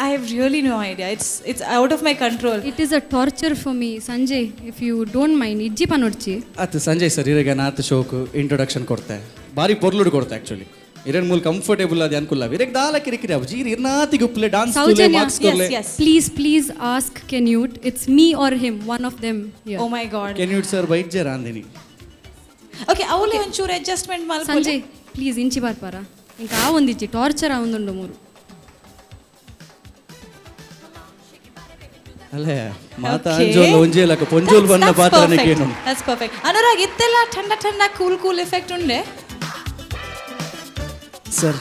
I have really no idea. It's out of my control. It is a torture for me. Sanjay, if you don't mind, ಇಜ್ಜಿ ಪನೊಡ್ಚಿ. ಆತು ಸಂಜಯ್ ಸರ್, ಇರೆಗ ನಾತ್ ಶೋಕ್ ಇಂಟ್ರೊಡಕ್ಷನ್ ಕೊಡ್ತೆ, ಬಾರಿ ಪೊರ್ಲುಡು ಕೊಡ್ತೆ. ಆ್ಯಕ್ಚುಲಿ ಇರೇನ್ ಮೂಲ ಕಂಫರ್ಟೇಬಲ್ ಅದು ಅನ್ಕುಲ್ಲ. ಇರೆಗ್ ದಾಲ ಕಿರಿಕಿರಿ ಅವು ಜೀರ್ ಇರ್ನಾತಿ ಗುಪ್ಲೆ ಡಾನ್ಸ್ ಸೌಜನ್ಯ. ಮಾರ್ಕ್ಸ್ ಕೊರ್ಲೆ. Yes. Please, please ask Canute. It's me or him, one of them. Oh my God. Canute sir ಬೈಜ್ಜರ ಅಂದಿನಿ. ಓಕೆ, ಅವಲೇ ಒಂಚೂರು ಅಡ್ಜಸ್ಟ್ಮೆಂಟ್ ಮಲ್ಪೊಲಿ. ಸಂಜಯ್, ಪ್ಲೀಸ್ ಇಂಚಿ ಬರ್ಪಾರ. ఇంకా ಆ ಒಂದಿಜ್ಜಿ ಟಾರ್ಚರ್ ಆ ಒಂದುಂಡು ಮೂರು. ಅಲ್ಲೇ ಮಾತಾ ಅಂಜೋಲ್ ಒಂಜೇ ಲಕ ಪೊಂಜೋಲ್ ಬನ್ನ ಪಾತ್ರನೇ ಕೇನು. That's perfect. Anurag, ಇತ್ತೆಲ್ಲ ಠಂಡ ಠಂಡ ಕೂಲ್ ಕೂಲ್ ಎಫೆಕ್ಟ್ ಉಂಡೆ. ಸರ್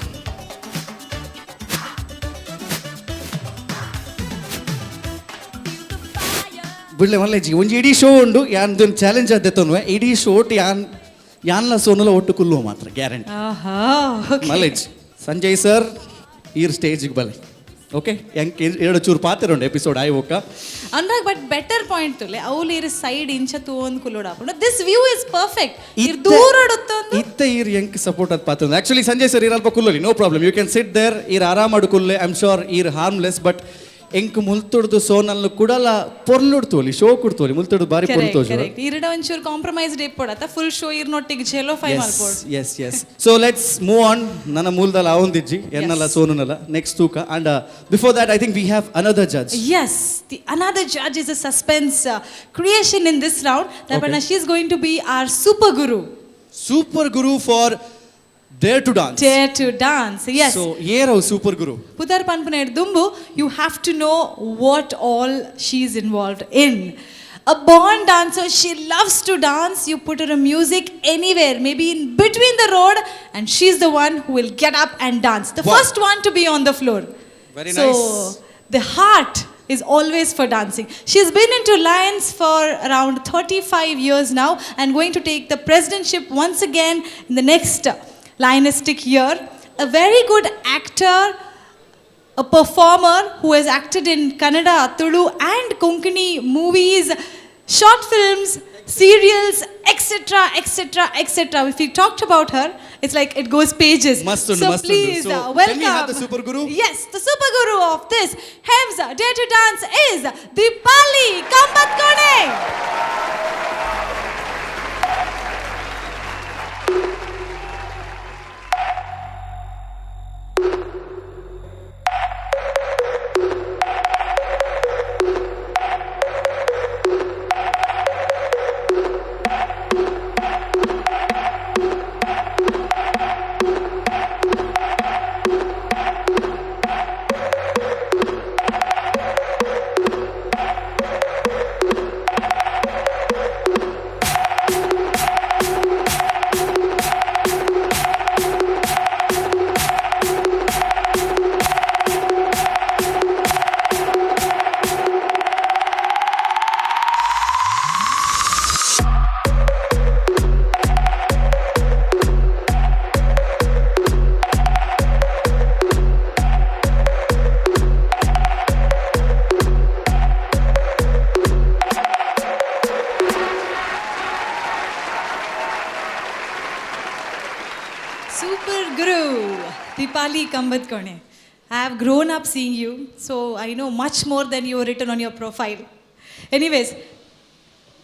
ಬಿಡ್ಲೆ ಮಲ್ಲೇಜಿ, ಒಂಜಿ ಇಡೀ ಶೋ ಉಂಡು. ಯಾನ್ ಚಾಲೆಂಜ್ ಅದ್ದೆ ತೊನ್ವೆ ಇಡೀ ಶೋಟ್ ಯಾನ್ ಯಾನ್ಲ ಸೋನುಲ ಒಟ್ಟು ಕುಲ್ಲುವ ಮಾತ್ರ ಗ್ಯಾರಂಟಿ. ಆಹಾ, ಓಕೆ. ಮಲೇಜ್ ಸಂಜಯ್ ಸರ್ ಈರ್ ಸ್ಟೇಜಿಗೆ ಬಲೆ. ಓಕೆ, ಎಂಕ್ ಎರಡು ಚೂರು ಪಾತ್ರ ಉಂಡು ಎಪಿಸೋಡ್ ಆಯ್ ಒಕ್ಕ. ಅನುರಾಗ್, ಬಟ್ ಬೆಟರ್ ಪಾಯಿಂಟ್ ತುಲೆ ಅವ್ಲು ಇರ್ ಸೈಡ್ ಇಂಚ ತೂವೊಂದು ಕುಲ್ಲೋಡ. This view is perfect. ಇರ್ ದೂರ ಉತ್ತೊಂದು. ಇತ್ತ ಈರ್ ಎಂಕ್ ಸಪೋರ್ಟ್ ಅದ್ ಪಾತ್ರ. ಆಕ್ಚುಲಿ ಸಂಜಯ್ ಸರ್, ಈರ್ ಅಲ್ಪ ಕುಲ್ಲಲಿ, no problem, you can sit there. ಈರ್ ಆರಾಮ ಕುಲ್ಲೆ. I am sure ಈರ್ ಹಾರ್ಮ್ಲೆಸ್. ಬಟ್ ಎಂಕ್ ಮುಲ್ತುಡ್ದು ಸೋನಲ್ಲು ಕುಡಲ ಪೊರ್ಲುಡ್ ತೋಲಿ, ಶೋ ಕುಡ್ತೋಲಿ ಮುಲ್ತುಡ್ದು ಬಾರಿ ಪೊರ್ಲು ಕರೆಕ್ಟ್. ತೋಜು. ಕರೆಕ್ಟ್. ಇರಡ ಒಂಚೂರು ಕಾಂಪ್ರಮೈಸ್ ಇಪ್ಪೊಡತ್ತ ಫುಲ್ ಶೋ ಇರ್ ನೊಟ್ಟಿಗೆ ಜೆಲೋ ಫೈ ಮಲ್ಪೊಡು. Yes, so let's move on. ನನ್ನ ಮೂಲದಲ್ಲಿ ಆವೊಂದಿಜ್ಜಿ ಎನ್ನಲ್ಲ ಸೋನುನಲ್ಲ ನೆಕ್ಸ್ಟ್ ತೂಕ. And before that, I think we have another judge. Yes, the another judge is a suspense creation in this round. That she is going to be our super guru. Super guru for Dare to Dance. Dare to Dance. Yes. So ಏರವು super Guru? Pudar Panpuner Dumbu, you have to know what all she's involved in. A born dancer, she loves to dance. You put her a music anywhere, maybe in between the road, and she's the one who will get up and dance. The first one to be on the floor. Very So, nice. the heart is always for dancing. She's been into Lions for around 35 years now and going to take the presidentship once again in the next Lionistic year. A very good actor, a performer who has acted in Kannada, Tulu, and Konkani movies, short films, serials, etc., etc., etc. If we talked about her, it's like it goes pages. ಮಸ್ತ್ ಉಂಡು, So ಮಸ್ತ್ ಉಂಡು. Please, So, welcome. Can we have the super guru? Yes, the super guru of this HEMS Dare to Dance is Deepali Kambatkone. Guru Deepali Kambatkone. I have grown up seeing you, so I know much more than you written on your profile. Anyways,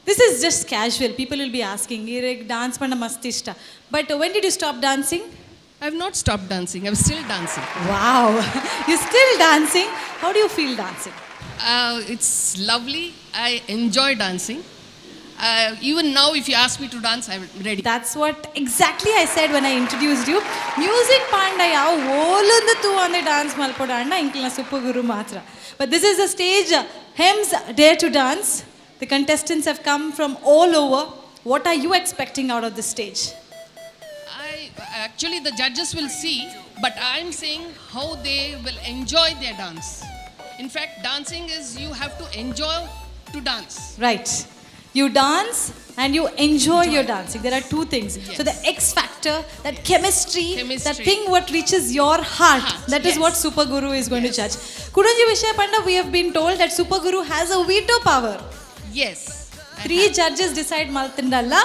this is just casual. People will be asking, "ಈರೆಗ್ dance ಪಂಡ ಮಸ್ತ್ ಇಷ್ಟ." But when did you stop dancing? I've not stopped dancing. I'm still dancing. Wow, you still dancing. How do you feel dancing? It's lovely. I enjoy dancing. Even now, if you ask me to dance, I'm ready. That's what exactly I said when I introduced you. Music ಪಾಂಡ ಯಾವ ಓಲೊಂದು ತೂ ಅಂದ್ರೆ ಡಾನ್ಸ್ ಮಲ್ಪೊಡ ಅಣ್ಣ ಇಂಕ್ಲಿನ ಸೂಪರ್ ಗುರು ಮಾತ್ರ. But this is a stage, Hems Dare to Dance. The contestants have come from all over. What are you expecting out of this stage? I actually, the judges will see, but I'm saying how they will enjoy their dance. In fact, dancing is you have to enjoy to dance. Right. You dance and you enjoy your dancing. There are two things. So the X factor, that chemistry, that Chemistry. Thing what reaches your heart, Heart, that is yes. what Super Guru is going to judge. ಕುಡೊಂಜಿ ವಿಷಯ ಪಂಡ, we have been told that Super Guru has a veto power. Yes. I three have. Judges decide ಮಲ್ತಿಂಡಲ್ಲ,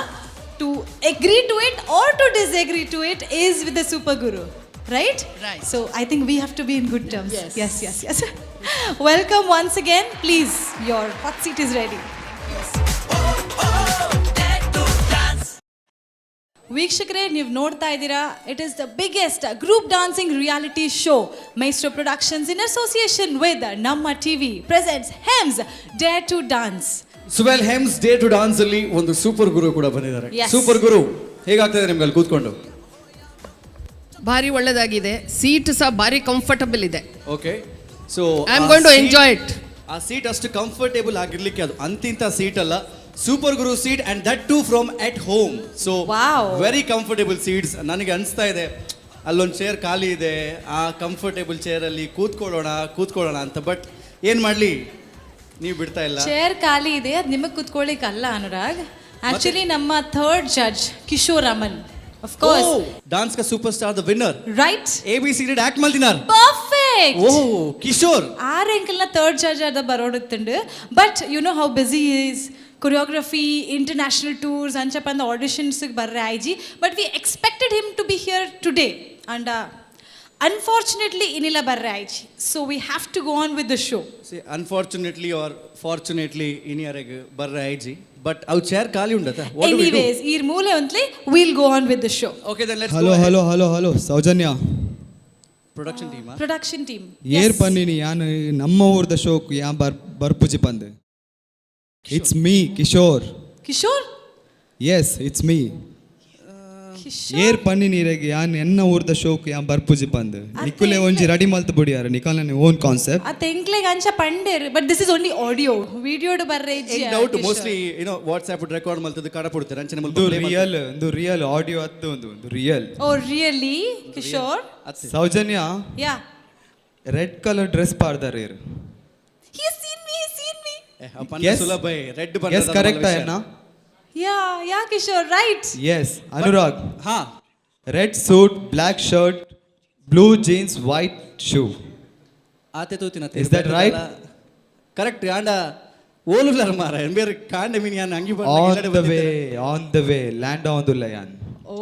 to agree to it or to disagree to it is with the Super Guru, right? Right. So I think we have to be in good terms. Yes. Yes. Welcome once again. Please, your hot seat is ready. ವೀಕ್ಷಕರೇ, ನೀವು ನೋಡ್ತಾ ಇದ್ದೀರಾ, it is the biggest group dancing reality show. Maestro Productions in association with Namma TV presents Hems Dare to Dance. So well, Hems Dare to Dance ಅಲ್ಲಿ ಒಂದು ಸೂಪರ್ ಗುರು ಕೂಡ ಬಂದಿದ್ದಾರೆ. Yes. Super ಗುರು, ಹೇಗಾಗ್ತದೆ ನಿಮ್ಗೆ ಅಲ್ಲಿ ಕೂತ್ಕೊಂಡು? ಭಾರಿ ಒಳ್ಳೆದಾಗಿದೆ. ಸೀಟ್ ಸಹ ಭಾರಿ ಕಂಫರ್ಟಬಲ್ ಇದೆ. Okay, so I am going to enjoy it. ಆ ಸೀಟ್ ಅಷ್ಟು ಕಂಫರ್ಟೇಬಲ್ ಆಗಿರ್ಲಿಕ್ಕೆ ಅದು ಅಂತಿಂತ ಸೀಟ್ ಅಲ್ಲ, super Guru seat, and that too from at home, so Wow. Very comfortable seats. ನನಗೆ ಅನಿಸ್ತಾ ಇದೆ ಅಲ್ಲೊಂದು ಚೇರ್ ಖಾಲಿ ಇದೆ, ಆ ಕಂಫರ್ಟೇಬಲ್ ಚೇರಲ್ಲಿ ಕೂತ್ಕೊಳ್ಳೋಣ ಕೂತ್ಕೊಳ್ಳೋಣ ಅಂತ. ಬಟ್ ಏನು ಮಾಡಲಿ, ನೀವು ಬಿಡ್ತಾ ಇಲ್ಲ. ಚೇರ್ ಖಾಲಿ ಇದೆ, ಅದು ನಿಮಗೆ ಕುತ್ಕೊಳ್ಳಿಕ್ಕಲ್ಲ ಅನುರಾಗ್. ಆಕ್ಚುಲಿ ನಮ್ಮ third judge Kishore Aman, of course. Dance ಕಾ super star, the winner. Right. A B C act ಮಲ್ದಿನಾರ್. Perfect. ಓ ಕಿಶೋರ್. ಆರ್ ಎಂಕಲ್ನ ಥರ್ಡ್ ಜಡ್ಜ್ ಆದ ಬರೋಡುತ್ತುಂಡು, but you know how busy is, choreography, international tours, ಅಂಚ ಪಂದ ಆಡಿಷನ್ಸ್ಗೆ ಬರ್ರೆ ಆಯ್ಜಿ. But we expected him to be here today, and unfortunately ಇನ್ನಿಲ್ಲ ಬರ್ರೆ ಆಯ್ಜಿ, so we have to go on with the show. Unfortunately R fortunately ಇನಿಯರೆಗ್ ಬರ್ರೆ ಐಜಿ, ಬಟ್ ಅವು ಚೇರ್ ಖಾಲಿ ಉಂಡತ. ಎನಿವೇಸ್, ಈ ಮೂಲೆ ಒಂದ್ಲಿ we'll go on with the show. Okay, then let's Hello, hello, hello, hello, Soujanya. Production team. Production team. ಏರ್ ಪನ್ನಿನಿ ಯಾನ್ ನಮ್ಮ ಊರ್ದ ಶೋಕ್ ಯಾ ಬರ್ ಬರ್ಪುಜಿ ಪಂದ್. It's me, Kishore. Kishore. Yes, it's me. Kishore. ಏರ್ ಪನ್ನಿನಿ ಇರೆಗ್ ಯಾನ್ ಎನ್ನ ಊರ್ದ ಶೋಕ್ ಯಾನ್ ಬರ್ಪುಜಿ ಪಂದ್. ನಿಕ್ಕುಲೆ ಒಂಜಿ ರೆಡಿ ಮಲ್ತ್ ಬುಡಿಯಾರ ನಿಕಲ್ನ ಓನ್ ಕಾನ್ಸೆಪ್ಟ್. ಆ ತೆಂಕ್ಲೆಗ್ ಅಂಚ ಪಂಡೇರ್, but this is only audio. ವಿಡಿಯೋಡ್ ಬರ್ರೆ. ಡೌಟ್ ಮೋಸ್ಟ್ಲಿ ಏನೋ ವಾಟ್ಸ್ಆಪ್ ರೆಕಾರ್ಡ್ ಮಲ್ತದ್ದು ಕಡ ಪುಡ್ತಾರೆ ಅಂಚನೆ. ಒಂದು ರಿಯಲ್, ಒಂದು ರಿಯಲ್ ಆಡಿಯೋ ಅತ್ತು, ಒಂದು ಒಂದು real. Oh really Kishore? Soujanya. Yeah. Red colour dress ಪಾಡ್ದಾರ ಇರು. He seen me, he seen me. Yes. ಸುಲಭ ರೆಡ್. ಎಸ್, ಕರೆಕ್ಟ್ ಅಣ್ಣ. Yeah, Kishore, right. S Anurag. ಹಾ. Red suit, black shirt, blue jeans, white shoe. ಆತೆ ತೂತಿನ. Is that right? Correct ಆಂಡ ಓಲುಲರ್ ಮಾರ ಬೇರೆ ಕಾಂಡ ಮೀನ್ ಯಾನ್ ಅಂಗಿ. On the way, on the way, land ಆವೊಂದುಲ್ಲ ಯಾನ್. ಓ.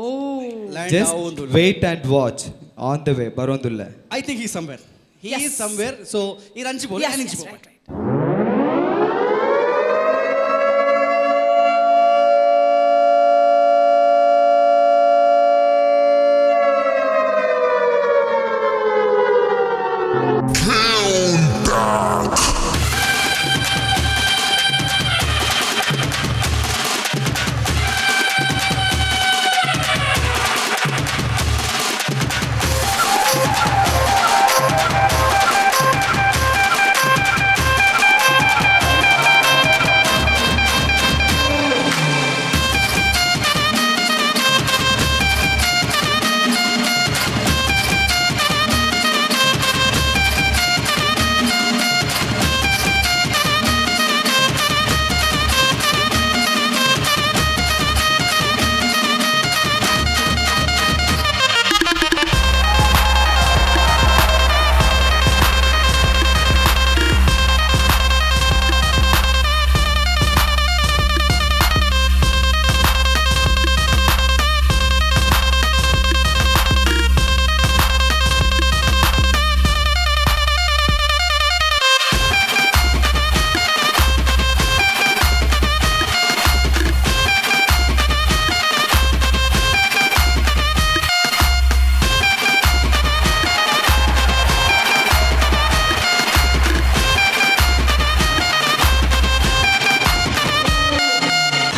Just wait and watch. On the way, ಬರೋಂದುಲ್ಲ. I think he somewhere, he is somewhere, so ಈ ರಂಚಿ ಬೋಲ್. Yes, right.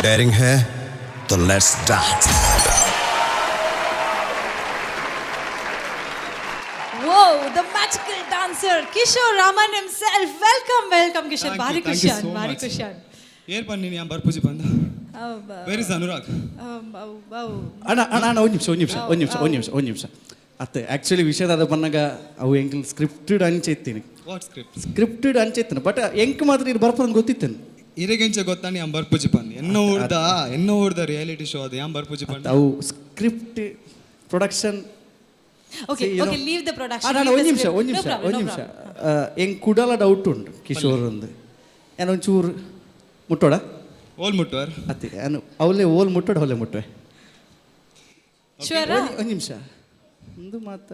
डेयरिंग है तो let's dance. Whoa, the magical dancer, Kishore Raman himself. Welcome, welcome, Kishore. Thank you, ಭಾರಿ thank you ಖುಷಿ so ಭಾರಿ much. ಖುಷಿ. ಏರ್ ಪನ್ನಿ ಯಾನ್ ಬರ್ಪುಜಿ ಪಂದ. Where is Anurag? ಅಣ್ಣ ಅಣ್ಣ ಅಣ್ಣ, ಒಂದು ನಿಮಿಷ, ಒಂದು ನಿಮಿಷ, ಒಂದು ನಿಮಿಷ, ಒಂದು ನಿಮಿಷ, ಒಂದು ನಿಮಿಷ. ಅತ್ತೆ, ಆ್ಯಕ್ಚುಲಿ ವಿಷಯದ ಬಂದಾಗ ಅವು ಎಂಕಲ್ ಸ್ಕ್ರಿಪ್ಟೆಡ್ ಅಂಚೆತ್ತೀನಿ. What script? Scripted ಅಂಚೆತ್ತನ, ಬಟ್ ಎಂಕ್ ಮಾತ್ರ ಇದು ಬರ್ಪದಂಗೆ ಗೊತ್ತಿತ್ತೇನೆ. ಇರೆಗೆಂಚ ಗೊತ್ತಾನಿ ಯಾನ್ ಬರ್ಪುಜಿ ಪಂದ್? ಎನ್ನ ಊರ್ದ ರಿಯಾಲಿಟಿ ಶೋ ಅದು, ಯಾನ್ ಬರ್ಪುಜಿ ಪಂದ್? ಅವು script production. Okay, okay, leave the production. ಅಣ್ಣ, ಒಂದು ನಿಮಿಷ, ಒಂದು ನಿಮಿಷ, ಒಂದು ನಿಮಿಷ. ಎಂಕ್ ಕುಡಲ ಡೌಟ್ ಉಂಟು ಕಿಶೋರ್ ಒಂದು. ಏನು ಒಂಚೂರು ಮುಟ್ಟೋಡ? ಓಲ್ ಮುಟ್ಟುವರ್? ಅತ್ತೆ, ನಾನು ಅವಲೇ ಓಲ್ ಮುಟ್ಟೋಡ, ಅವಲೇ ಮುಟ್ಟುವೆ. Sure? ಒಂದು ನಿಮಿಷ, ಒಂದು ಮಾತ.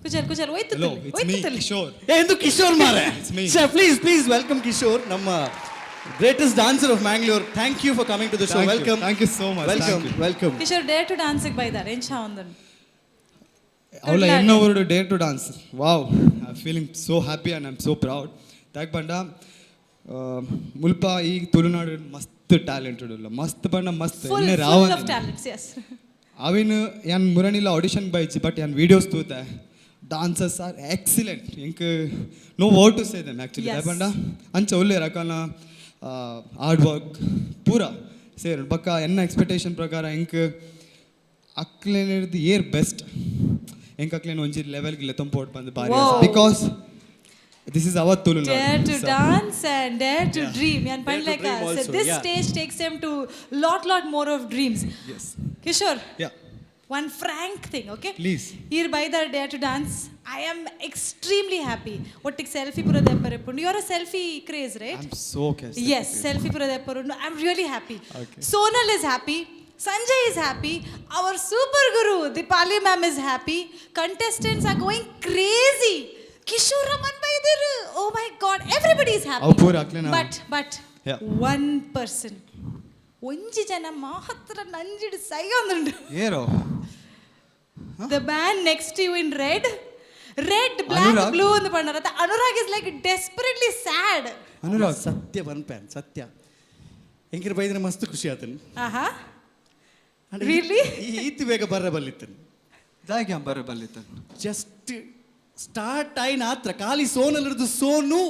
ಕುಜಲ್ ಕುಜಲ್ ಹೋಯ್ತು. Hello, it's me, Kishore. ಏ, ಎಂದು ಕಿಶೋರ್ ಮಾರೆ. It's me. Please, please welcome Kishore, ನಮ್ಮ greatest dancer of Mangalore. Thank you for coming to the show. Thank you. Welcome. Thank you so much. Welcome. Thank you. Welcome. Kishore dare to dance ಬೈದಾರೆ ಏನ್ ಒಂದನ್ನು. ಅವಳ ಎನ್ನ ಊರುಡು dare to dance. Wow, I feeling so happy and I am so proud. ದಾಕ್ ಬಂಡ ಮುಲ್ಪ ಈ ತುಳುನಾಡು ಮಸ್ತ್ ಟ್ಯಾಲೆಂಟೆಡ್ ಉಲ್ಲ, ಮಸ್ತ್ ಬಣ್ಣ ಮಸ್ತ್ ಫುಲ್ ಎನ್ನೆ ಫುಲ್ ರಾವಣ ಆಫ್ ಟ್ಯಾಲೆಂಟ್ಸ್, ಎಸ್. ಅವಿನ ಯಾನ್ ಮುರಣಿಲ್ಲ ಆಡಿಷನ್ ಬೈಚಿ, ಬಟ್ ಯಾನ್ ವೀಡಿಯೋಸ್ ತೂತೆ, ಡಾನ್ಸರ್ಸ್ ಆರ್ ಎಕ್ಸಿಲೆಂಟ್. ಎಂಕ್ no word to say them actually. ಬಂಡ ಅಂಚ ಒಳ್ಳೆ ರಕನ ಹಾರ್ಡ್ ವರ್ಕ್ ಪೂರ ಸೇರು ಬಕ್ಕ ಎನ್ನ ಎಕ್ಸ್ಪೆಕ್ಟೇಷನ್ ಪ್ರಕಾರ ಎಂಕ್ ಅಕ್ಲೇನಿರ್ದು ಏರ್ ಬೆಸ್ಟ್, ಎಂಕ್ ಅಕ್ಲೇನ್ ಒಂಜಿ ಲೆವೆಲ್ಗೆ ಲೆತ್ತೊಂಪೋಟ್ ಬಂದು ಬಾರಿ, because this is our Dare Tulunadu. To dance and dare to dream. And Dare to like dream us, also, this yeah. stage takes them to lot, lot more of dreams. Yes. Kishore, Yeah. one frank thing, okay? Please. Here by the dare to dance, I am extremely happy. ಒಟ್ಟಿಗೆ ಸೆಲ್ಫಿ ಪೂರ ದೆಪ್ಪರೆಪ್ಪುಂಡು. You are a selfie craze, right? I'm so okay. Yes, selfie ಪೂರ ದೆಪ್ಪರುಂಡು. I am really happy. Okay. Sonal is happy. Sanjay is happy. Our super guru, Dipali ma'am, is happy. Contestants are going crazy. Kishore Raman Baidiru. Oh my God, everybody is happy. ಅವು ಪೂರ ಅಕ್ಲೆನ- But one person. ಒಂಜಿ ಜನ ಮಾತ್ರ ನಂಜಿಡು ಸೈಗೊಂದುಂಡು. ಏರೋ? The man next you in red, red, black, Anurag? Blue ಅಂತ ಪಂಡರ. Anurag is like desperately sad. Anurag. ಸತ್ಯ ಪನ್ಪೇನ್ ಸತ್ಯ, ಎಂಕಿನ ಬೈದ್ರೆ ಮಸ್ತ್ ಖುಷಿ ಆತನು. ಆಹಾ, Really? ಈತ್ ಬೇಗ ಬರ್ರ ಬಲ್ಲಿತ್ತನು. ದಾಗೆ ಬರ ಬಲ್ಲಿತ್ತ? ಜಸ್ಟ್ ಸ್ಟಾರ್ಟ್ ಆಯ್ನ ಆತ್ರ ಖಾಲಿ ಸೋನಲ್ಲಿರೋದು ಸೋನು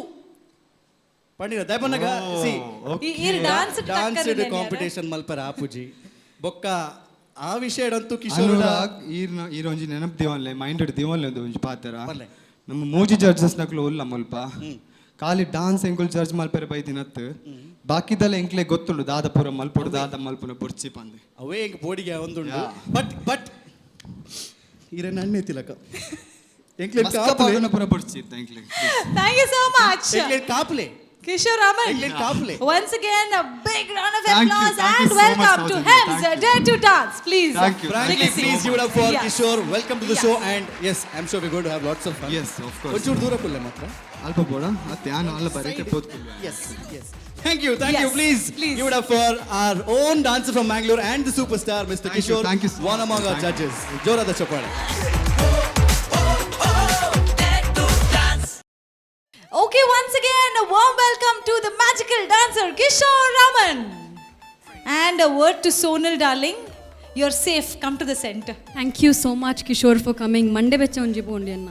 ಪಂಡಿರ ದಯಪನ್ನಗ ಸಿ. ಈ ಡಾನ್ಸ್. ಡಾನ್ಸ್ ಕಾಂಪಿಟೇಷನ್ ಮಲ್ಪರ ಆಪುಜಿ ಬೊಕ್ಕ ಆ ವಿಷಯಡಂತೂ ಕಿಶೋರ್ ಅನುರಾಗ್, ಈರ್ನ ಈರ್ ಒಂಜಿ ನೆನಪು ದಿವನ್ಲೆ, ಮೈಂಡ್ ದಿವನ್ಲೆ ಒಂದು ಒಂಜಿ ಪಾತೆರ. ಪರ್ಲೆ. ನಮ್ಮ ಮೂಜಿ ಜಡ್ಜಸ್ ನಕ್ಲು ಉಲ್ಲ ಮುಲ್ಪ. ಖಾಲಿ ಡಾನ್ಸ್ ಎಂಕುಲು ಜಡ್ಜ್ ಮಲ್ಪೆರೆ ಬೈದಿನತ್ತು, ಬಾಕಿದೆಲ್ಲ ಎಂಕ್ಲೆ ಗೊತ್ತುಂಡು, ದಾದ ಪೂರ ಮಲ್ಪೊಡು, ದಾದ ಮಲ್ಪುನ ಬೊರ್ಚಿ ಪಂದೆ. ಅವೇ ಎಂಕ್ ಬೋಡಿಗೆ ಒಂದುಂಡು, ಬಟ್ ಬಟ್ ಈರೆ ನನ್ನೆ ತಿಲಕ ಎಂಕ್ಲೆ ಮಸ್ತ ಕಾಪುಲೆ. ಪಾಡುನ ಪೂರ ಬೊರ್ಚಿ ಇತ್ತ ಎಂಕ್ಲೆ. Thank you so much. ಎಂಕ್ಲೆ ಕಾಪುಲೆ. Kishore Raman. England Kaple. Once again, a big round of Thank you, applause thank you and so much, welcome to Saujanya. Hems Thank you. Dare to Dance. Please. Thank you. Take Frankly, a seat. please give it up for Kishore. Welcome to the Yeah. show, and yes, I'm sure we're going to have lots of fun. Yes, of course. ಒಂಚೂರು ದೂರ ಕುಲ್ಲೆ ಮಾತ್ರ. ಅಲ್ಪ ಬೋಡ ಅತ್ತೆ, ಯಾನು ಅಲ್ಲ ಬರೀಕೆ ಪೋತ್ಕುಲ್ವೆ. Yes. Thank you, thank you. Yes, Please, please. give it up for our own dancer from Mangalore and the superstar, Mr. Thank you, Kishore, thank you so one much. among our Thank you. judges. ಜೋರಾದ ಚಪ್ಪಾಳೆ. Okay, once again, a warm welcome to the magical dancer Kishore Raman. And a word to Sonal, darling. You're safe. Come to the center. Thank you so much, Kishore, for coming. ಮಂಡೆ ಬೆಚ್ಚ ಒಂಜಿ ಪೋಂಡಿ ಅನ್ನ.